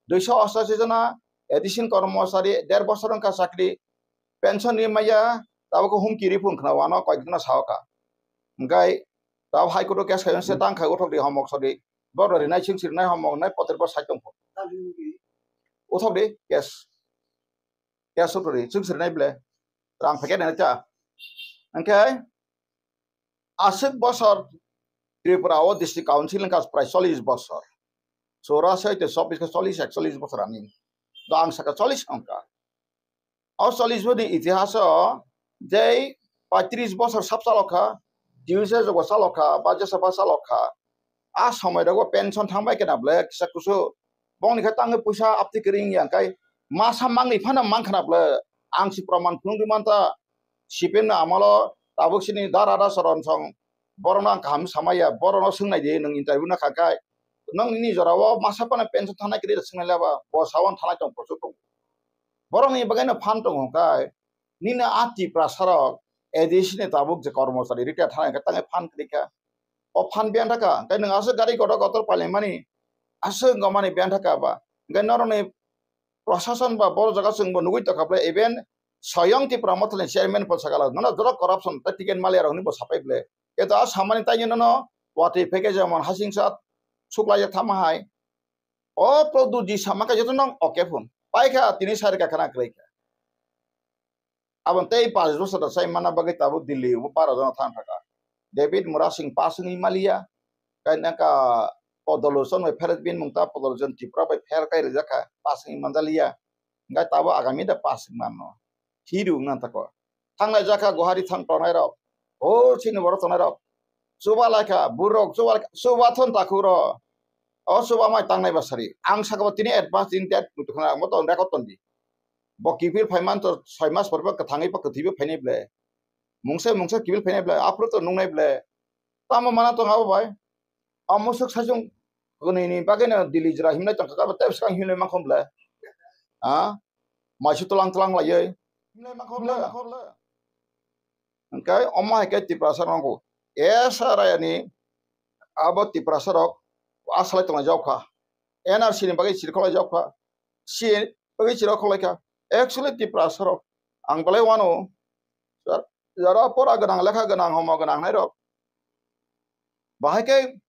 Duiso ostashi jona addition kormochari der bosor wngkha chakri, pension ri manya, tabuk humki ri phung khna wano koikna sao kha. Hwnkhe tabuk High Court o case khaiyang se tang khai uthok di homok sodi, boro rinai chwng sirinai homok nai poter bo sai tong pho. Uthok di case. Kya sotri, chwng sirnai ble, rang pheke nai cha. Hwnkhe aswk bosor Tripura o District Council wngkha prai chollish bosor. Chora sai te chobbish khe chollish, ekchollish bosor ani. Do ang saka chollish wngkha. O chollish boni itihas o jei paitris bosor sab chalokha, diusa jogo chalokha, bajasabha chalokha. A somoi rogo pension thangbai khe na ble kisa kusu. Bongni khe tangwi puisa apti kwrwi wngya hwnkhe masa mangni phano mankha na ble. Ang si proman phunugwi manta. C P M ni amalo tabuk sini dara da soron song. Borokno ang kaham samaya, borokno swngnai di, nwng interview na kha khai. Nwng nini jorao masa phano pension thangnai kwrwi swngnai laba, bo sawan thanai tong poso tong. Borokni bagwino phan tongo hwnkhe, nini a Tiprasarok A D C ni tabuk je kormochari retire thanai hwnkhe tangwi phan kwrwi kha. O phan biyang thaka, hwnkhe nwng aswk gari kotor kotor pailaimani, aswk wngmani biyang thaka ba. Hwnkhe norokni prosason ba boro jaga chwngbo nugwi tongkha phlai, even soyong Tipra Mothani chairman pho sakala, nono jora corruption tei ticket maliya rokni bo sapai phlai. Keto a samani taini nono watwi pheke jemon hasingsa suklaijak thama hai. O Produt ji sama khe joto nang oke phun. Paikha tini sari ka khana kwrwi kha. Aboni tei pash bosor da sai mana bagwi tabuk Delhi o bara jona thang thaka. David Murasing pass wngwi maliya. Kainaka Podolochon bai pher bin mung ta Podolochon Tripura bai pher kai rijak kha pass wngwi manjaliya. Hwnkhe tabuk agami da pass wngmano. Hiru wngna tako. Thanglai jakha Guwahati thang tongnai rok. O chini borok tongnai rok. Chuba laikha, burok chuba laikha, chuba thon takhuk ro. O chuba mai tangnai ba sari. Ang saka bo tini advance tini date muitu khna mo to record ton di. Bo kiphil phai man to soi mas por bo kwthangwi bo kwthwi bo phainai ble. Mungsa mungsa kiphil phainai ble. Aphuru to nungnai ble. Tamo mana tong abo bai? Amo swk saichung kwnwi ni bagwi no Delhi jora himlai tong kha, tei swkang himlai mankho bwle? Ha? Maisu tlang tlang laiwi himlai mankho bwle? Hwnkhe omo hai khe Tiprasa rok S R I ni abo Tiprasa rok asalai tongnai jao kha. N R C ni bagwi chirkholai jao kha. C A ni bagwi chirkholai kha. Actually Tiprasa rok ang belai wano, jar-, jara pora gwnang, lekha gwnang, homo gwnang hinai rok bahai khe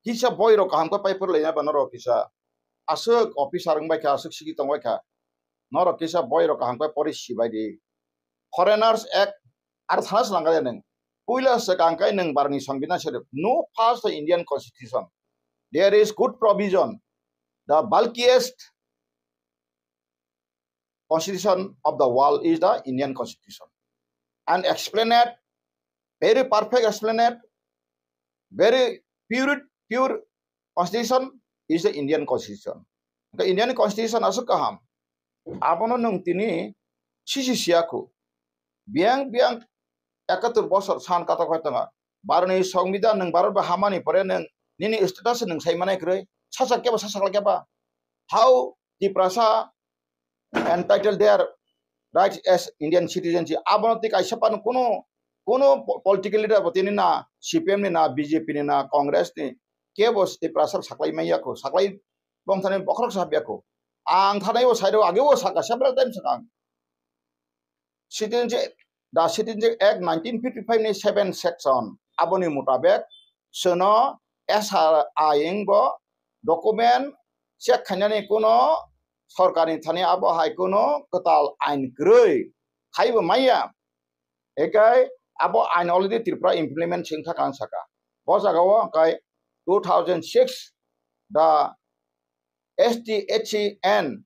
kisa boi rok kaham khe pai phurlaina ba norok kisa aswk officer wng bai kha, aswk sigi tong bai kha, norok kisa boi rok kaham khe pori si bai di. Foreigners Act, ar sana se nangkha de nwng. Puila swkang khe nwng Bharatni Songbidan se rw, no first Indian Constitution. There is good provision. The bulkiest constitution of the world is the Indian Constitution. And explained, very perfect explained, very pure, pure constitution is the Indian Constitution. The Indian Constitution aswk kaham. Abono nwng tini sisi siya khu. Biyang biyang ekatur bosor san katok hai tongo. Bharatni Songbidan nwng Bharat bai hamani pore nwng nini status nwng sai manai kwrwi. Sasak keba sasak keba. How Tiprasa entitled their rights as Indian citizenship. Abono tei kaisa phano kuno, kuno po-, political leader bo tini na, C P M ni na, B J P ni na, Congress ni, kebo Tiprasa saklai manya kho, saklai bongthani bokhorok sa bia kho. Ang thanai o side o age o saka several times ang. Citizenship, the Citizenship Act nineteen fifty-five ni seven section, aboni mutabek chwno S R I wngbo document check khainani kuno sorkarni thani abo hai kuno kwtal ain kwrwi khaibo maya. Ekai abo ain already Tripura implement singkha kang saka. Bo jagao kai two thousand six the S T H C N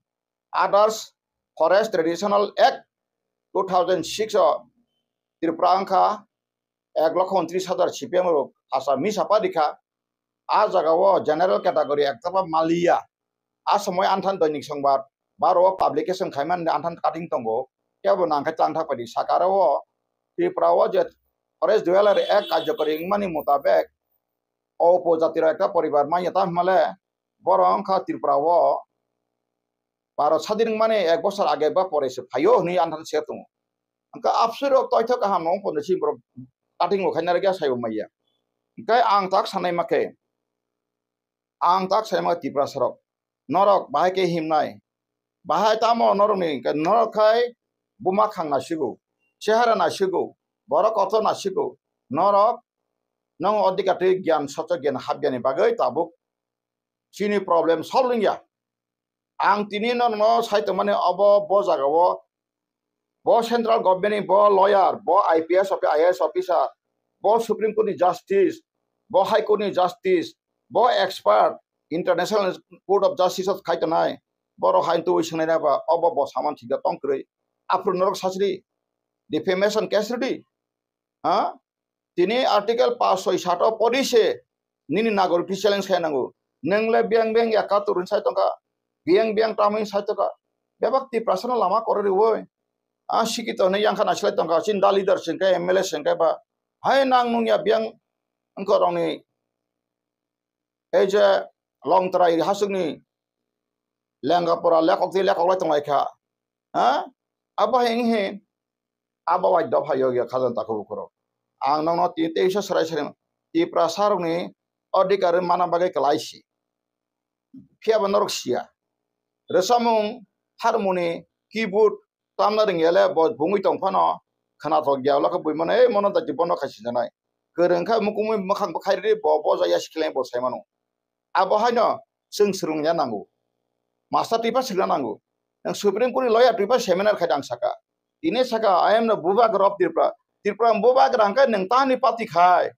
Others Forest Traditional Act two thousand six o Tripura wngkha ek lokho untris hajar C P M rok Assam misa padi kha. A jagao general category ekta ba maliya. A somoi anthan Doinik Songbar baro o publication khaimani anthan cutting tongo. Kebo nangkhe tangthak padi sakaro o Tripura o je Forest Dwelling Act karjokori wngmani mutabek o upojati rok ekta poribar manya ta hwnmale borok wngkha Tripura o Bharat sadin wngmani ek bosor age ba pore se phaio hwnwi anthan se tongo. Hwnkhe absui rok toithok kaham no wng pono si borok cutting bo khaina rwgya saibo maya. Hwnkhe ang tak sanai ma khe, ang tak sanai ma khe Tiprasa rok, norok bahai khe himnai, bahai tamo norokni, hwnkhe norok khai buma khang nasigo, chehara nasigo, borok kotor nasigo, norok nong odhikar twi gyan sochok gyan hapyani bagwi tabuk chini problem solve wngya. Ang tini no, no sai tongmani obo bo jagao bo central government ni bo lawyer, bo I P S offi-, I A S officer, bo Supreme Court ni justice, bo High Court ni justice, bo expert, International Court of Justice o khai tongnai, borok hai twi swngnai na ba obo bo saman thikda tong kwrwi. Aphuru norok sachri defamation case rwdi. Ha? Tini article paanch soi sat o pori se nini nagorikti challenge khai nango. Nwng le biyang biyang ekatur wng sai tongkha, biyang biyang tamo wng sai tongkha. Bebak Tiprasa no lama kore rwui. A sikito hinwi yang kha naisilai tongkha, chini da leader se hwnkhe, M L A se hwnkhe ba. Hai nang nung ya biyang wngkha rokni ei je Longtrai hasukni Lengapura lekok twi lekok lai tong lai kha. Ha? Abo hai wnghi abo bai dopha yogya khajang takhuk bukhurok. Ang nokno tini teisa swrai swrai Tiprasa rokni odhikar mana bagwi kwlai si. Phiya bo norok siya. Rwchapmung, harmoni, keyboard tamna rwngya le bo bungwi tong phano khwnathok ya, ulo khe buimano, "Ei, mono daiti bono khai sinjanai." Kwrwng kha mukungwi mwkhang bwkhai rwdi, bo boja ya sikhlai bo sai mano. Abo haino chwng swrwngya nango. Master twipa swrwngna nango. Nwng Supreme Court ni lawyer twipa seminar khai da ang saka. Tini saka, "I am the Bubagra of Tripura." Tripura ni Bubagra hwnkhe nwng tani party khai.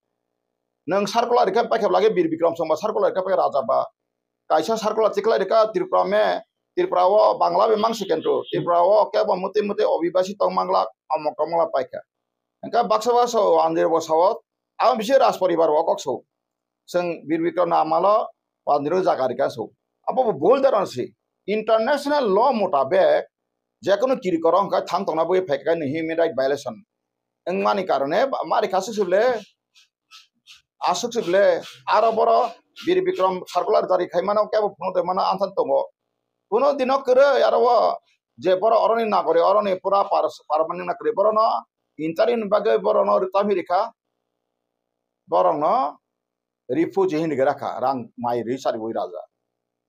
Nwng circular rikha paikha lage Bir Bikram Songma circular rikha paikha Raja ba. Kaisa circular tikhlai rikha Tripura me, Tripura o Bangla be mang se kentro. Tripura o kebo muti muti obibasi tong mangla, amok tong mangla paikha. Hwnkhe baksa baksa o Andheri bo sao, abo bisi Raj poribar o kok so. Chwng Bir Bikram na amalo Andheri o jaga rikha so. Abo bo bul daran si. International law mutabek jekono kiri korong hwnkhe thang tongna bui phaikha ni human right violation. Wngmani karone ba-, mari kha se sule. Aswk se bele aro boro Bir Bikram circular jari khai mano, kebo phunuk de mano anthan tongo. Kuno dino kwrwi aro o je boro oroni nagori, oroni pura par-, permanent na kwrwi, borono interim bagwi borono rwtami rikha, borokno refugee hinwi rakha, rang mai rwi chariwi raja.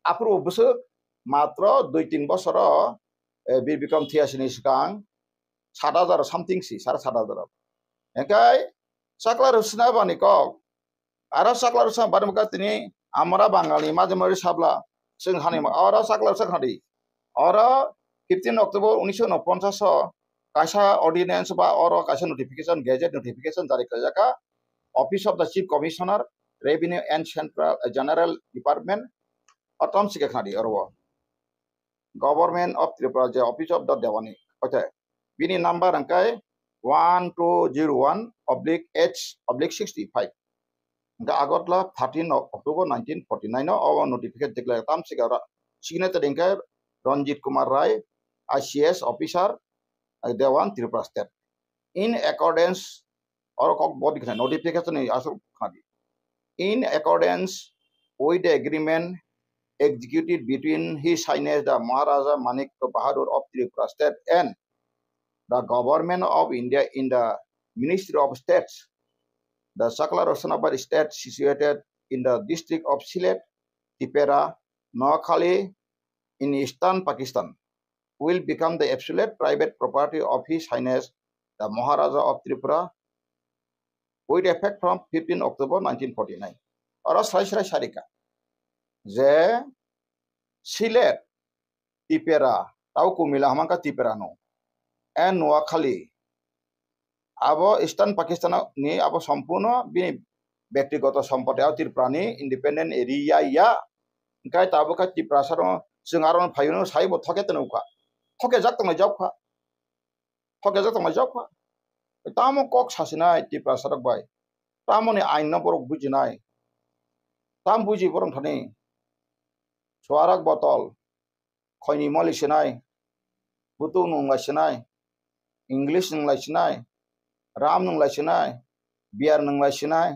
Aphuru bwswk matro dui tin bosoro, eh, Bir Bikram thiyasini swkang sat hajar something si, sare sat hajar. Hingkai chakla rwsna bani kok. Aro chakla rwsna bani kok tini amra Bangalni majimari sabla chwng hani ma-, oro chakla rwsa khadi. Oro fifteen October unisho unoponchas o kaisa ordinance ba oro kaisa notification, gazette notification jari khlaijak kha Office of the Chief Commissioner, Revenue and Central, eh, General Department, o tomsike khadi oro o. Government of Tripura je Office of the Dewani, oke, bini number hingkai one two zero one oblique H oblique sixty five. Hingke Agartala thirteen October nineteen forty nine o obo notificate declare tam sika ra-, signature hingke Ranjit Kumar Rai, I C S officer, eh, Dewan Tripura State. In accordance, oro kok body khna notification ni asuk khna di. In accordance with the agreement executed between His Highness the Maharaja Manik Bahadur of Tripura State and the Government of India in the Ministry of States, the Chakla Roshanabad State situated in the district of Sylhet, Tipera, Noakhali in eastern Pakistan will become the absolute private property of His Highness the Maharaja of Tripura with effect from fifteen October nineteen forty nine. Oro srai srai sarika je Sylhet, Tipera, tau Kumila hama kha Tipera no. And Noakhali. Abo Eastern Pakistan ni abo sompurno bini bektigoto sompoti, abo Tripura ni independent area ya. Hingke tabuk khe Tiprasa rok chwng aro phaiwi no sai bo thoke tongwi kha. Thoke jak tongwi jak kha. Thoke jak tongwi jak kha. Tamo kok sasinai Tiprasa rok bai. Tamoni ain no borok bujinai. Tam buji borok thani. Suarak botol. Khoini moli sinai, butung nung lai sinai, English nung lai sinai, ram nung lai sinai, beer nung lai sinai,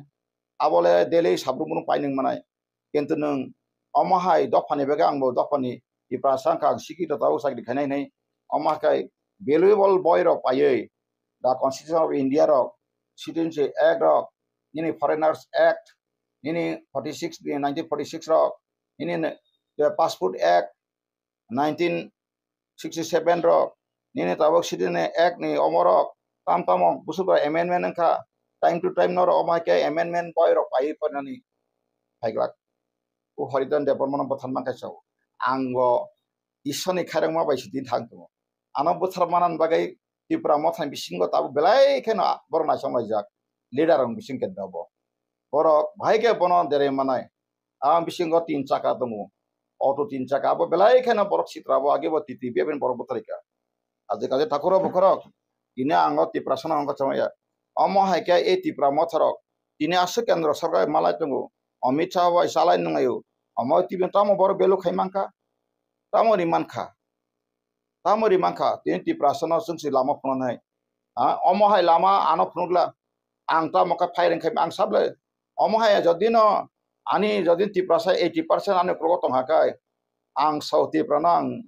abole daily sabrum bunu pai nung manai. Kintu nung omo hai dophani bagwi ang bo dophani Tiprasa wngkha, ang sikito tabuk chakri khainai hinwi omo hai khe valuable boy rok paiwi the Constitution of India rok, Citizenship Act rok, nini Foreigners Act, nini forty six, nineteen forty six rok, nini ne-, the Passport Act, nineteen sixty seven rok, nini tabuk Citizen Act ni omo rok, tam tamo bwswk bai amendment wngkha, time to time norok omo hai khe amendment boy rok paiwi porinani phaiglak. O Haridan Debbarma no bwthar mankha sao. Ang bo Iswrani khairokma bai sidi thang tongo. Ano bwthar manani bagwi Tipra Mothani bisingo tabuk belai kheno borok naisong laijak, leader rok bising kendra bo. Borok bahai khe bono derei manai. Ang bisingo tin chaka tongo. Auto tin chaka abo belai kheno borok sitra bo age bo T T B F ni borok bwtharika. Aje kaje takhoro bukhorok. Tini ang o Tiprasa no wngkha chongya. Omo hai khe e Tipra Motha rok. Tini aswk kendro sarkar malai tongo. Amit Shah bai chalai nwnglai o. Omo T V tamo borok belu khai mankha. Tamo ri mankha. Tamo ri mankha, tini Tiprasa no chwng se lama phunuknai. Ha, omo hai lama ano phunukla, ang tamo khe phai rwng khe ang sablai. Omo hai jodi no ani jodi Tiprasa eighty percent ani uklogo tong ha khe, ang sao Tipra no ang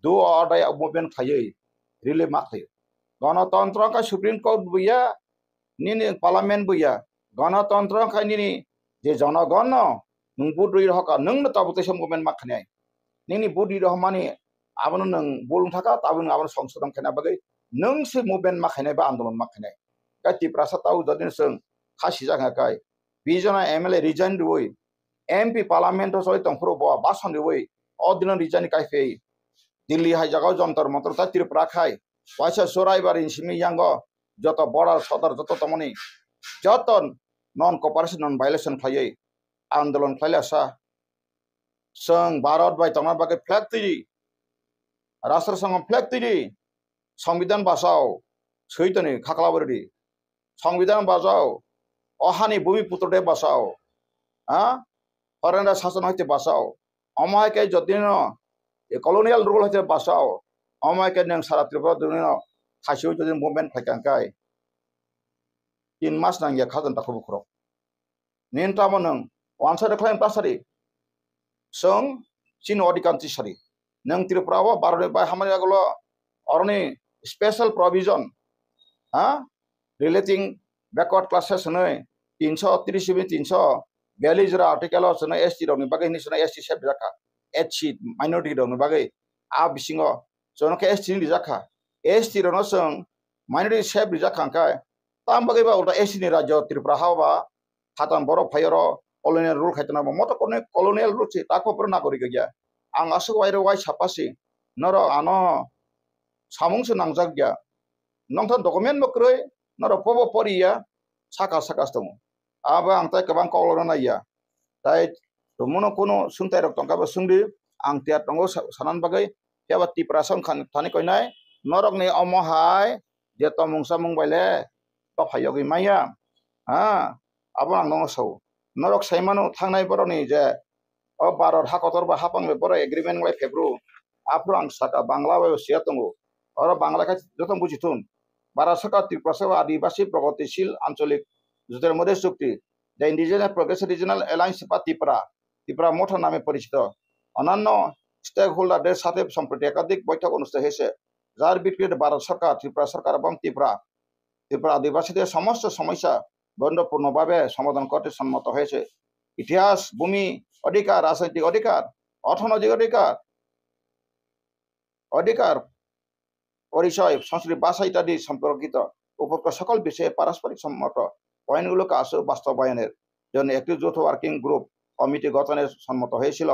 do or die movement khaiwi relief ma khaio. Ganatantro khe Supreme Court buya, nini parliament buya, ganatantro khe nini je jonogon no nwng vote rwi rohorkha, nwng no tabuk teisa movement ma khainai. Nini vote rwi rohormani abono nwng bul wng thaka, tabuk nwng abono songsodon khaina bagwi nwng se movement ma khainai ba andolon ma khainai. Khe Tiprasa tabuk jodi no chwng kha sijak kha khe, bijona M L A resign rwi, M P parliament o choli tongphuru bo bason rwi, o dino resign kai phi Delhi hai jagao Jantar Mantar ta Tripura khai, waisa Churaibari ni simi yango joto border sodor joto tongmani joto non cooperation, non violation khlaiwi andolon khlailasa. Chwng Bharat bai tongna bagwi flag twi di, Rashtra Sangha flag twi di, Songbidan bachao, swi toni khaklabo rwdi. Songbidan bachao, o hani bhumi putro de bachao, ha? Foreigner sason hoite bachao. Omo hai khe jotino colonial rule hoite bachao. Omo hai khe nwng sara Tripura dino thaisio jodi movement phaikha khe tin mas nangya khajan takhubo khorok. Nini tamo nwng wansa de khlai ta sari. Chwng chini odhikar tisari. Nwng Tripura o Bharat ni bai hamani yagulo oroni special provision, ha, relating backward classes hwnwi tinso tris hwnwi tinso biyallis jora article o chwngno S T rokni bagwi hwnwi chwngno S T sep rijak kha, H C minority rokni bagwi. A bisingo chwngno khe S T hwnwi rijak kha. S T rokno chwng minority sep rijak kha hwnkhe, tam bagwi ba ulta S T ni rajyo Tripura ha ba Hatam borok phai oro colonial rule khai tongo, moto colonial, colonial rule se tako pura nagori gaya. Ang aswk wairo wai sapasi, norok ano samung se nangjak ya. Nongthon document bo kwrwi, norok pobo poriya, saka saka tongo. Abo ang tai kwbang kok lorna naiya. Tai tongmano kuno sungtai rok tongkha bo sungdi, ang tiyar tongo sa-, sanan bagwi, phiya ba Tiprasa wngkha thani koinai, norokni omo hai je tomung samung bai le, bapha yogwi maya. Ha, abo ang nono sao. Norok sai mano thangnai borokni je o Bharat ha kotor ba hapang bai borok agreement wngwi phebru. Aphuru ang saka Bangla bai bo siya tongo. Oro Bangla khe joto buji thun. Bharat Sarkar Tiprasa ba Adibasi Pragatisil Ancholik Jutor Modhe Chukti, the Indigenous Progressive Regional Alliance ba Tipra, Tipra Motha name porichito, onanno stakeholder der sathe সম্প্রতি একাধিক বৈঠক অনুষ্ঠিত হয়েছে, যার ভিত্তিতে ভারত সরকার, ত্রিপুরা সরকার এবং ত্রিপুরা, ত্রিপুরা আদিবাসীদের সমস্ত সমস্যা বন্ধুত্বপূর্ণভাবে সমাধান করতে সম্মত হয়েছে। ইতিহাস, ভূমি অধিকার, রাজনৈতিক অধিকার, অর্থনৈতিক অধিকার, অধিকার, পরিচয়, সংস্কৃতি, ভাষা ইত্যাদি সম্পর্কিত উপরোক্ত সকল বিষয়ে পারস্পরিক সম্মত পয়েন্টগুলোকে আসু বাস্তবায়নের জন্য একটি যৌথ ওয়ার্কিং গ্রুপ কমিটি গঠনের সম্মত হয়েছিল।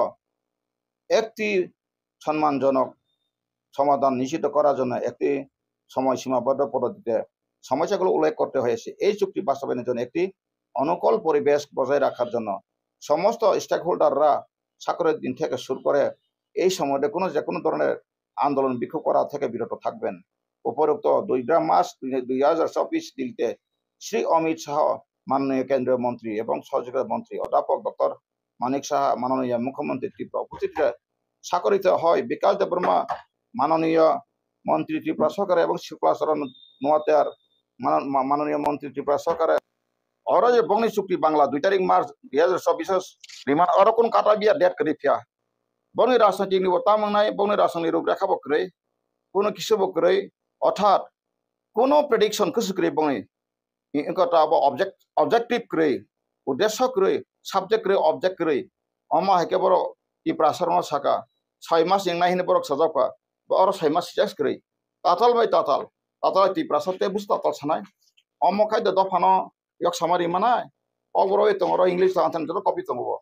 একটি সম্মানজনক সমাধান নিশ্চিত করার জন্য একটি সময় সীমাবদ্ধ পদ্ধতিতে সমস্যাগুলো উল্লেখ করতে হয়েছে। এই চুক্তি বাস্তবায়নের জন্য একটি অনুকূল পরিবেশ বজায় রাখার জন্য সমস্ত স্টেকহোল্ডাররা স্বাক্ষরের দিন থেকে শুরু করে এই সম্বন্ধে কোনো যে কোনো ধরনের আন্দোলন বিক্ষোভ করা থেকে বিরত থাকবেন। উপরোক্ত দুইগ্রাম মাস দুই হাজার চব্বিশ দিল্লিতে শ্রী অমিত শাহ, মাননীয় কেন্দ্রীয় মন্ত্রী এবং সহযোগিতা মন্ত্রী অধ্যাপক ডক্টর মানিক সাহা, মাননীয় মুখ্যমন্ত্রী ত্রিপুরা উপস্থিত স্বাক্ষরিত হয় বিকাশ দেববর্মা, মাননীয় মন্ত্রী ত্রিপুরা সরকার এবং শুক্লাচরণ নোয়াতিয়ার, মান-, মা-, মাননীয় মন্ত্রী ত্রিপুরা সরকার। Oro je bongni chukti Bangla dui tarik March dui hajar chobbish riman oro kun kata biya date kwrwi phiya. Bongni rajnitik ni bo tamung nai, bongni rajnitik ni ruprekha bo kwrwi, kuno kisu bo kwrwi, orthat kuno prediction kusu kwrwi bongni. I-, wngkha ta abo object-, objective kwrwi, uddesyo kwrwi, subject kwrwi, object kwrwi. Omo hai khe borok Tiprasa rokno saka, soi mas wngnai hwnwi borok sajak kha, bo oro soi mas sijak kwrwi. Tatal bai tatal, tatal bai Tiprasa tei busu tatal sanai. Omo khai da dophano yok sama ri manai. O borok bai tongo, oro English ta joto copy tongo bo.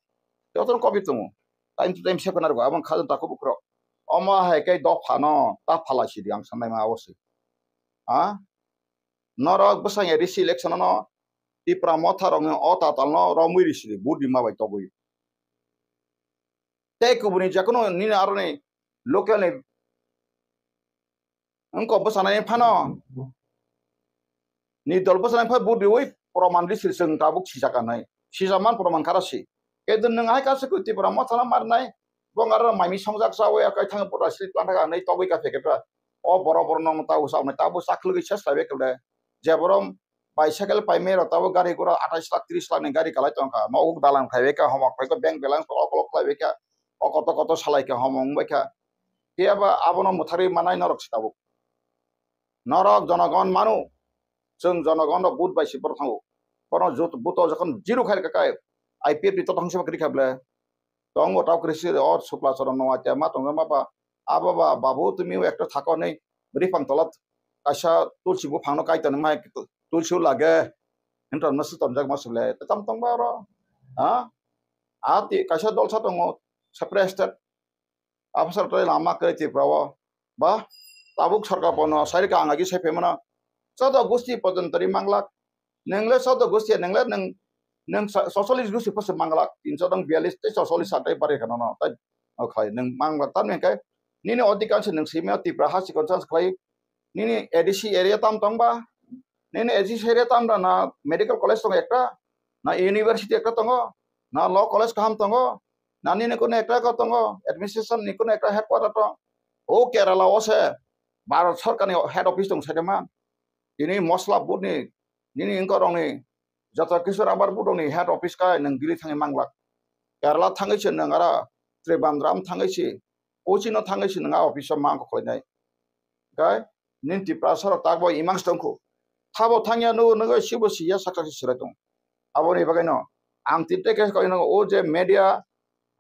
Joto copy tongo. Time to time se khna rwgo, abo kha da takhuk bukrok. Omo hai khe dophano ta phalai sidi ang sanai ma abo se. Ha? Norok bwsang A D C election no Tipra Motha rokni o tatal no romwi risi di, vote rima bai togwi. Tei kubuni jekono nini aroni local ni wngkok bwsanaini phano ni dol bwsanaini phano vote riwi proman risi di, chwng tabuk sijak kanai. Sijak man proman kara si. Kedu nwng hai kaisa kwi Tipra Motha no marnai, bong aro maimi songjak chawi akai thang vote risi di, tlang thang nai togwi ka phekepra. O borok borok no tabuk chawnai, tabuk chakhwlwi ses khlaibai khe le. Je borok bicycle paimai rok tabuk gari gura atais lakh tris lakh ni gari kalai tongkha, nogo dalan khaibai kha, homo khlaikha, bank balance okolog khlaibai kha, o koto koto salai kha, homo wngbai kha. Phiya ba abono mwtharwi manai norok se tabuk. Norok jonogon manu, chwng jonogon rok vote bai se borok thango. Bono jot-, vote o jokhon zero khai rwkha khe, I P F ni totong se kwrwi kha ble. Tongo tau kwrwi se o Supla Charan no atia ma tongo ma ba, abo ba babu tumi ekta thako nei bwrwi phang tola kaisa tulsi buphang no kai tonwi mai tulsi o lage hinwi tongma se tonjak ma se le tam tong ba oro. Ha? A ti kaisa dol sa tongo separate state. Afasar tei lama kwrwi Tripura o ba tabuk sarkar bono sai rwkha ang agi sai phaimano. Chodo gusti pojontoni manglak. Nwngle chodo gusti nwngle nwng, nwng so-, socholish gusti poso manglak. Tin chodong biyalish tei socholish satai bari khano no. Tai o khlai nwng manglak tamni hwnkhe nini odhikar se nwng simi o Tripura ha chikon chans khlai. Nini A D C area tam tong ba? Nini A D C area tam da na medical college tongo ekta? Na university ekta tongo? Na law college kaham tongo? Na nini kuno ekta ko tongo? Administration ni kuno ekta headquarter tong? O Kerala o se Bharat Sarkar ni head office tong sai de man. Tini mosla bud ni, nini wngkha rok ni Joto kisu rubber board ni head office khe nwng Delhi thangwi manglak. Kerala thangwi se nwng aro Trivandrum thangwi se, Kochi no thangwi se nwng a office o ma kok khlainai. Khe nini Tiprasa rok tak bo imang se tongkhu. Thabo thangya nugo nugo sibo siya saksa se sirai tong. Aboni bagwi no ang tinte khe koi no o je media,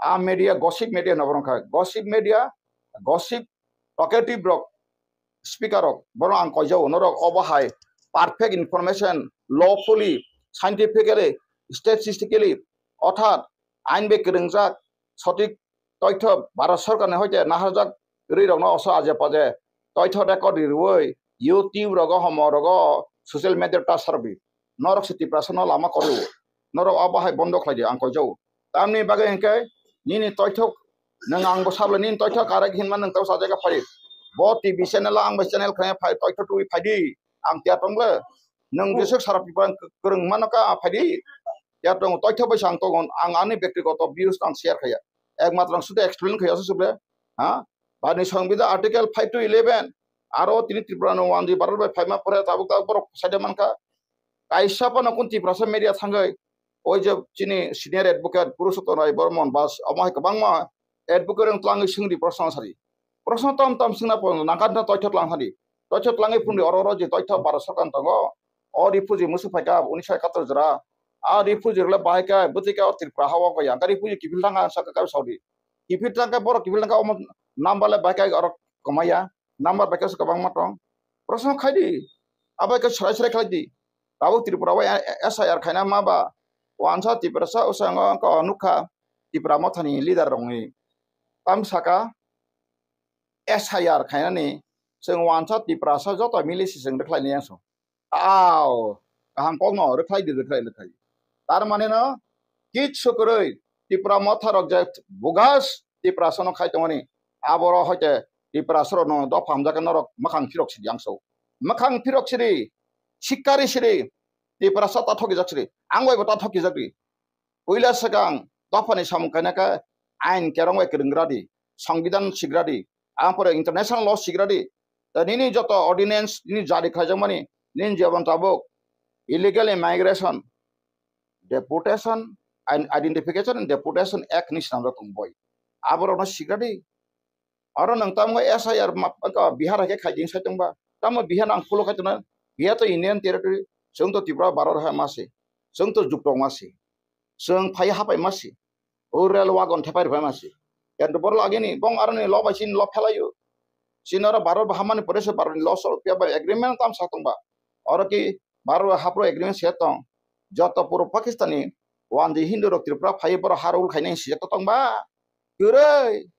a media, gossip media no borok kha. Gossip media, gossip talkative rok, speaker rok, borok ang koijao, norok obo hai perfect information, lawfully, scientifically, statistically, orthat ain bai kwrwngjak, sotik toitho Bharat Sarkar ni hoite naharjak rwi rokno oso aje paje toitho record ri rwi YouTube rogo, homo rogo, social media ta sarwi. Norok se Tiprasa no lama kwrwi. Norok obo hai bondo khlai di, ang koijao. Tamni bagwi hwnkhe nini toithok, nwng ang bo sabla nini toithok karak hinma nwng tau sajagwi phai. Bo T V channel o ang bai channel khlai phai, toithok twi phai di. Ang tiya tong le. Nwng jesuk sara Tripura kwrwng mano ka phai di. Tiya tong toithok bai sang tongo, ang ani bektigoto views ang share khaya. Ekmatro ang sudu explain khaya susu ble. Ha? Bani Songbidan Article five to eleven, aro tini Tripura no one di Bharat bai phaima pore tabuk tabuk borok saida mankha. Kaisa phano kun Tiprasa media thangwi, oi je chini senior advocate Purushottam Rai Barman bas omo hai kwbangma advocate rok twlangwi swngdi proshno sari. Proshno tom tom swngna pon nangkha toitho twlang sari. Toitho twlangwi phunudi oro oro je toitho Bharat Sarkar tongo. O refugee musu phaikha unisho ekattor jora. A refugee rokle bahai khe bwtwi khe o Tripura ha o kaya. Khe refugee kiphil thangkha saka khe saudi. Kiphil thangkhe borok kiphil thangkha omo number le bahai khe oro kwmaya. Number bahai khe se kwbangma tong. Proshno khai di. Abo khe swrai swrai khlai di. Tabuk Tripura o S I R khaina ma ba. Wansa Tiprasa usango wngkha o nukha Tipra mothani leader rokni. Tam saka S I R khainani chwng wansa Tiprasa joto mili se chwng rwkhlai ni yang song. Ao, kaham kokno rwkhlai di, rwkhlai, rwkhlai. Tar mane no kichu kwrwi Tipra motha rok je bugas Tiprasa no khai tongmani, aboro hoite Tiprasa rok no dopha hamjak norok mwkhang phirok sidi ang so. Mwkhang phirok sidi, sikari sidi, Tiprasa ta thokijak sidi, ang bai bo ta thokijak di. Puila swkang dophani samung kainakha ain kerong bai kwrwng gra di, songbidan sigra di, ampore international law sigra di. Da nini joto ordinance nini jari khaijakmani, nini jebon tabuk illegal immigration, deportation and identification and deportation act ni swnamjak tong boi. Aborokno sigra di. Oro nwng tamo S I R ma-, ka Bihar hai khe khai ding sai tongba. Tamo Bihar ang follow khai tongna. Bihar to Indian territory. Chwng to Tripura Bharat hai ma se. Chwng to juktong ma se. Chwng phai hapai ma se. O rail wagon thepai rwphai ma se. Kento borok lagini bong aroni lo bai chini lo phelaio. Chini oro Bharat hamani pore se Bharat ni lo so phiya bai agreement tam sa tongba. Oro ki Bharat hapro agreement se tong. Joto puro Pakistani wandi Hindu rok Tripura phai borok har ul khainai si tongba. Kwrwi.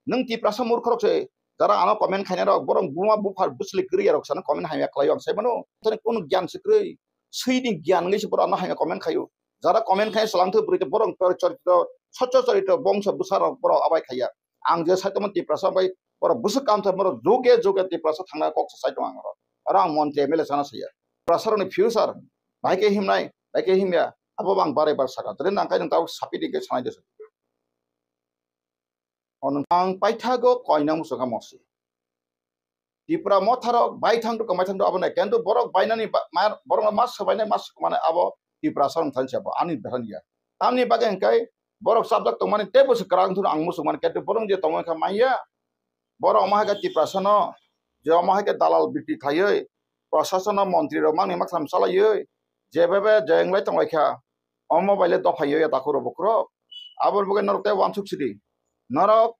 Nwng Tiprasa murkhorok se, jara ano comment khainai rok, borok buma buphar bwsli kwrwi rok sana comment hamya khlaio ang sai mano. Thani kunu gyan se kwrwi. Swini gyan wngwi se borok ano hamya comment khaio. Jara comment khai salang thwi bwrwi borok chorito, socho chorito bongso bwsa rok borok abai khaiya. Ang je sai tongmani Tiprasa bai borok bwswk kam thai borok juge juge Tiprasa thangna kok sa sai tong ang oro. Oro ang montri M L A sana saya. Tiprasa rokni future bai khe himnai, bai khe himya. Abo ang bare bar saka. Tei nang kai nang tau sapi di khe sanai de. Ono ang paithago koina muchungkha mosi. Tipra motharok bai thangdu, kwmai thangdu abo nai. Kintu borok bainani ba-, ma-, borok ma swbainai, ma swkmani abo Tiprasa wng thani se abo ani bethani ya. Tamni bagwi hwnkhe borok chapjak tongmani teibo se kwrang thung ang muchungmani, kintu borok je tongmani kha manya. Borok omo hai khe Tiprasano, je omo hai khe dalal bikri khlaiwi, Prasasano montri rok mangni maktham chalaiwi, jebebe je wnglai tonglaikha, omo bai le dophaiwi ya takhuk rok bukhuk rok. Aboni bagwi norok tei uansuk sidi. Norok,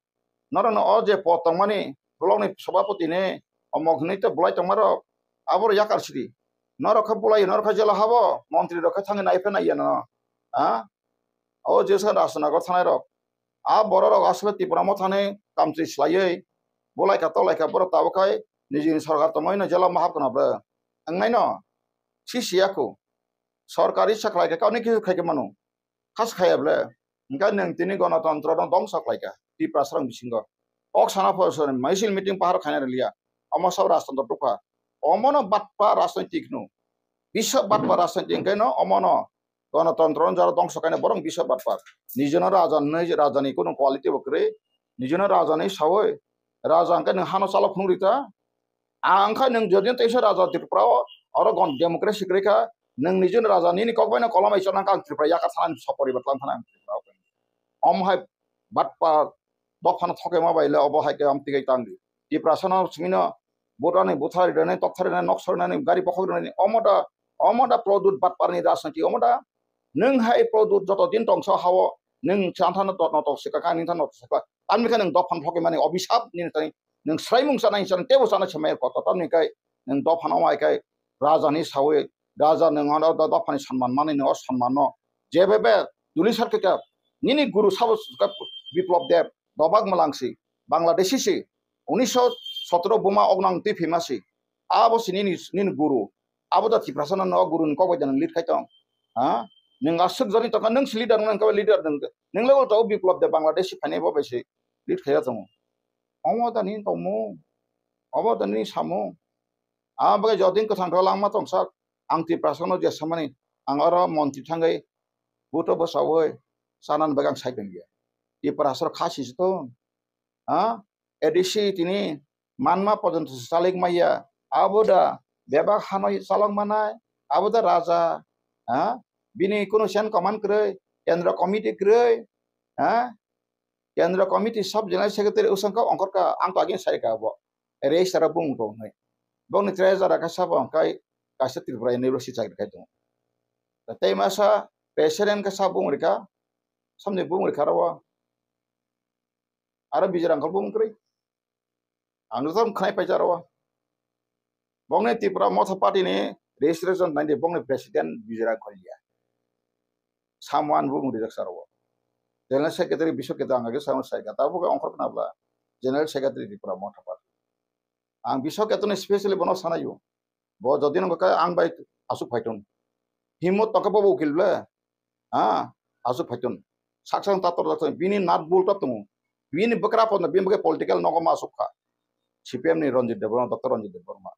norokno o je pod tongmani, block ni sabhapati ni, omok hinwi tei bolai tongmarok, aborok yakar sidi. Norok khe bolai, norok khe jela habo, montri rok khe thangwi nai phai nai ya nono. Ha? O je sa Rajnagar thanai rok. A borok rok asole Tipra mothani kamchwi swlaiwi bulaikha tolaikha borok tabuk khai nijini sorkar tongmani no jela ma hapkhwna bre. Wngnaino sisi yakhu sorkari sakhlai khe kauni khe khai khe mano. Khas khaya ble. Hwnkhe nwng tini gonotontro no dongso khlaikha Tiprasarok bisingo. Kok sana phosoni misil meeting pahar khaina rwliya. Omo sabo rajtantro tukha. Omono batpa rajnaitik hwno. Bisa batpa rajnaitik hwnkhe no omono gonotontro no jara dongso khaina borok bisa batpa. Nijono raja hinwi rajani kunu quality bo kwrwi. Nijono raja hinwi sawi. Raja hwnkhe nwng hano chalok phunuk rita. Ang kha nwng jodi teisa raja Tripura o, oro gon democracy kwrwi kha, Nwng nijini raja nini kok bai no kolom bai chonang kha ang Tripura yakar sana soporibar tlang thana ang Tripura. Om hai batpa dophano thokema bai le obo hai khe amtwi kai tang di. Tiprasano simi no butani buthari rani tokthari rani noksor rani gari bokhok rani omo da omo da Pradyot batparni rajniti omo da nwng hai Pradyot joto din tongsa hao nwng chanthano totno toksika kani thano toksika tamni khe nwng dophano thokemani obisap nini tani nwng sraimung chanai chanai tebo chana semai koto tamni kai nwng dophano mai kai raja ni sawi raja nwng ano dophani sanman mani nwng o sanmano jebebe duli sarkika nini guru sabo Biplab Deb dobak malangsi Bangladeshi si unisho sotro buma ognang twi phima si abo si nini nini guru abo da Tiprasa no guru ni kok bai da nwng lead khai tong ha nwng aswk jani tongkha nwng si leader nwng khe leader nwng nwng level to Biplab Deb Bangladeshi phainai bo bai si lead khai ya tongo omo da nini tongmung obo da nini samung. Ang bagwi jodin kwthang thok langma tongsak, ang Tiprasano je samani, ang oro montri thangwi, buto bwsawi, chanani bagwi ang sai tongya. Tiprasarok kha sisi tong, ha? A D C tini manma porjonto se chalik maya, abo da bebak hano chalok manai, abo da raja, ha? Bini kunu sen command kwrwi, kendro committee kwrwi, ha? Kendra committee sub general secretary usang kha ongkhor kha ang to agin sai kha bo registrar bung to nai bong ni treasurer kha sabo kai kaisa Tripura university chakri khai tongo tei masa president kha sabo bung rika samni bung rika ro aro bijrang kha bung kri ang to khnai pai jaro bong ni Tripura Motha party ni registration nai bong ni president bijrang kha ya. Someone bo mung rijak saro. General Secretary Biswa Keto ang age sound sai kata bo ongkhor khna bla General Secretary Tripura Motha Party. Ang Biswa Keto ni specially bono sanayo. Bo jodi nang ka ang bai asuk phaiton. Himot to ka bo ukil bla. Ha, asuk phaiton. Sak sak ta tor sak bini nat bul ta tung. Bini bwkra pon bini bwkra political nogo ma asuk kha. C P M ni Ranjit Debbarma, Doctor Ranjit Debbarma.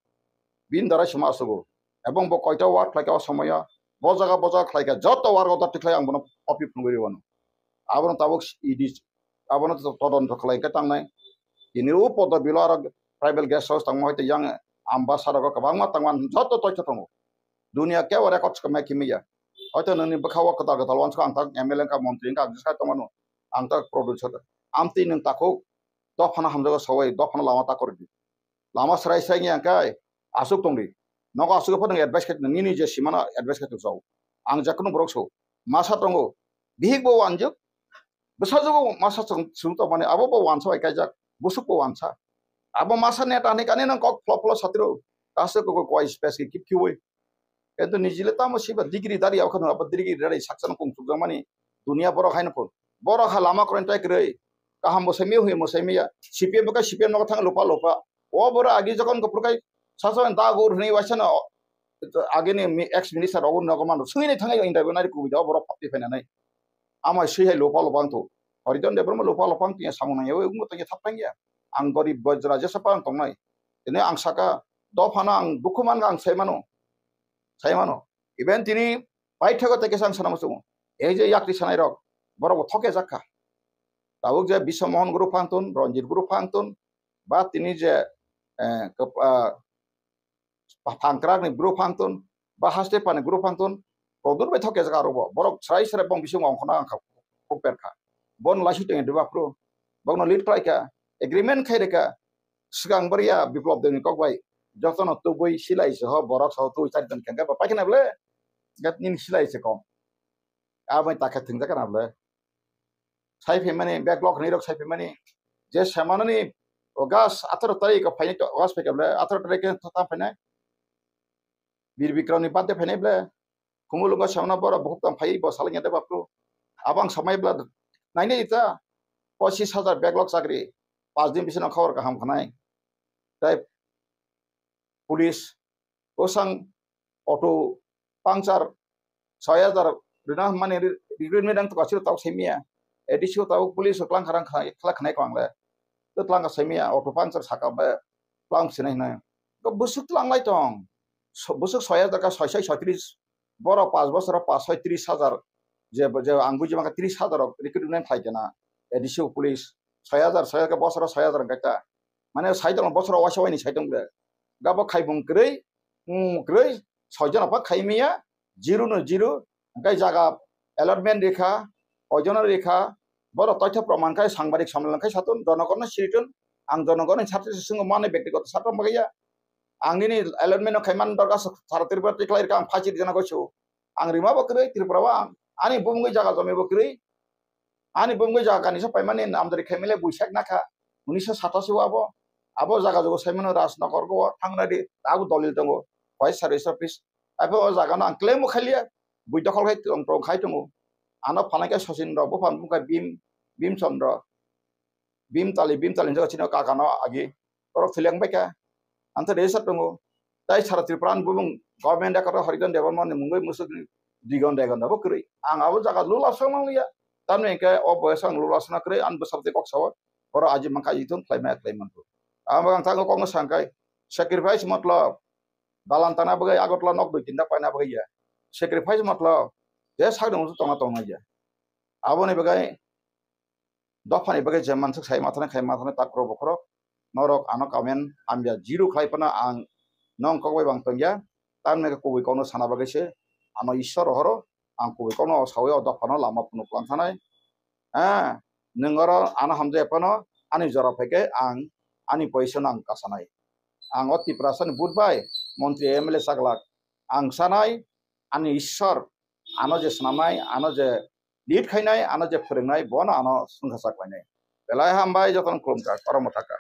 Bini darai suma asugo. Ebong bo koita war khlaika o somoyo, bo jaga bo jaga khlaika joto war order tikhlai ang bono copy phunugwi rwano. Abono tabuk E D, abono to todonto khlai khe tangnai. Tini o podo bilo aro tribal guest house tangma hoite yang Ambasa rogo kwbangma tangma joto toitha tongo. Dunia kebo record se mai kimya. Hoito nini bwkha o kwtal kwtal wansuk ang tak M L A wngkha, montri wngkha, ang jeska tongmano. Ang tak producer. Amtwi nwng takhuk dophano hamjago sawai dophano lama ta kordi. Lama srai srai wngya kai asuk tongdi. Nogo asuk phano advice khaitno nini je simano advice khaitno chao. Ang jakunu borok so masa tongo. Bihik bo wanjuk. Bwsajwgo masa chwng tongmani abo bo wansa bai kaijak. Busuk bo wansa. Abo masa neta hinwi kani nang kok phlo phlo satiro. Kaso kok kwai space ki kip kiwi. Ento nijile tamo siba degree dari yaw khano abo degree dari sakchano kung chukjak mani dunia borok haino phun. Borok ha lama koron tai kwrwi. Kaham bo saimia hui mo saimia. C P M bo ka C P M nogo thang lupa lupa. O boro agi jokon ko purkai saso da go rhni waisano agini ex minister ogun nogo mano sungini thangai interview nari kubi da borok phapi phainanai. Ama sui hai lupa lupa ang tu. Horidon Debbarma lupa lupa ang tiya samung nang yawi ungmo tanya thap tang ya. Ang gorib bojra jesa pa ang tongnai. Ini ang saka dophano ang dukhu man ang sai mano. Sai mano. Even tini paithego teke sang sana musungo. Ei je yakti sanai rok borok bo thoke jakha. Tabuk je Biswa Mohan group ang tun, Ranjit group ang tun, ba tini je eh, kep- ah, Phangkrak ni bru phangtun, ba haste pani bru phangtun, kodur bai thok kejak aro bo. Borok srai srai bong bising ongkhorna ang kha, kok per kha. Bon laisi tong diba phru. Bongno lead khlai kha, agreement khai reka. Swkang bariya Biplop Debni kok bai. Jotono tubui silai se ho borok so tubui chari jon kengkha ba paikha na ble. Gat nin silai se kom. Abai takha thwngjak na ble. Sai phaimani backlog hinwi rok sai phaimani je semanani August atharo tarikh o phainai to August phaikha ble atharo tarikh khe tam phainai Bir Bikram ni birthday phainai ble khumulungo semana boro bukhuk tong phai bo salai de bapru abang samai bla nainai ta pochis hajar backlog chakri pas din bisino khobor kaham khanai tai police bwsang auto puncture soi hajar rina mani recruitment ang to kasiro tau semia A D C o tau police o klang kharang khlai khlai khanai ko angle to tlang ka semia auto puncture saka be klang sinai hinai to busuk klang lai tong busuk soi hajar ka soi soi soi tris boro pas bosor pas soi tris hajar je je ang buji maka tris hajar recruitment khlai kena A D C o police soi hajar soi hajar bosor soi hajar gaita mane sai tong bosor waisa waini sai tong de gabo khaibung kwrwi mung kwrwi soijon apa khai miya Zero no zero, hwnkhe jaga allotment rikha, koijono rikha, borok toitho proman khai sangbadik sommelan khai satun, jonogonno siritun, ang jonogonno sartri se swngo mani bektigoto sartri bagaiya. Ang nini allotment no khaiman dorga sara Tripura tiklai rikha ang phachi rijana goisu. Ang rima bo kwrwi Tripura o ang, ani bumungwi jaga jomi bo kwrwi, ani bumungwi jaga kanisa paimani namjari khaimile buisak nakha, unisho satashi o abo, abo jaga jogo saimano Rajnagar go thangnadi, abo dolil tongo, Vice Service Office. Aipho o jaga no ang claim bo khailia, bui dokhol khai tong tong khai tongo. Ano phalai khe Sachin rok, buphan bumkha Bhim, Bhim Chandra, Bhim Tali, Bhim Tali hinjak chini kakano agi, borok thwilang bai kha. Ang tei register tongo. Tai sara Tripura ni bumung government ekoro Haridan Debbarma ni mungwi musuk ni Digon Degon da bo kwrwi. Ang abo jaga lula song nang liya. Tamni hwnkhe o boyes ang lula sona kwrwi, ang bwsabdi kok sao. Borok aji mankha aji thung khlai maya khlai mantu. Abo ang tango kokno sangkai. Sacrifice matlab dalan tana bagwi Agartala nok dui tinta paina bagwi ya. Sacrifice matlab je sak dong tongna tongna ya. Aboni bagwi dophani bagwi je mansuk sai mathanai khai mathanai takhro bokhorok norok ano comment hamya zero khlai phano ang nong kok bai bang tongya. Tamni kubui kokno sana bagwi se ano Ishwar rohoro ang kubui kokno o sawi o dophano lama phunuk lang thanai. Ha, nwng oro ano hamjaya phano ani jora phaikhe ang ani position ang kasanai. Ang o Tiprasani vote bai montri M L A chaglak ang sanai, ani Ishwar ano je swnamnai, ano je lead khainai, ano je phwrwngnai, bono ano swngkha chaklainai. Belai hambai, jotono khulumkha, oro mwthakha.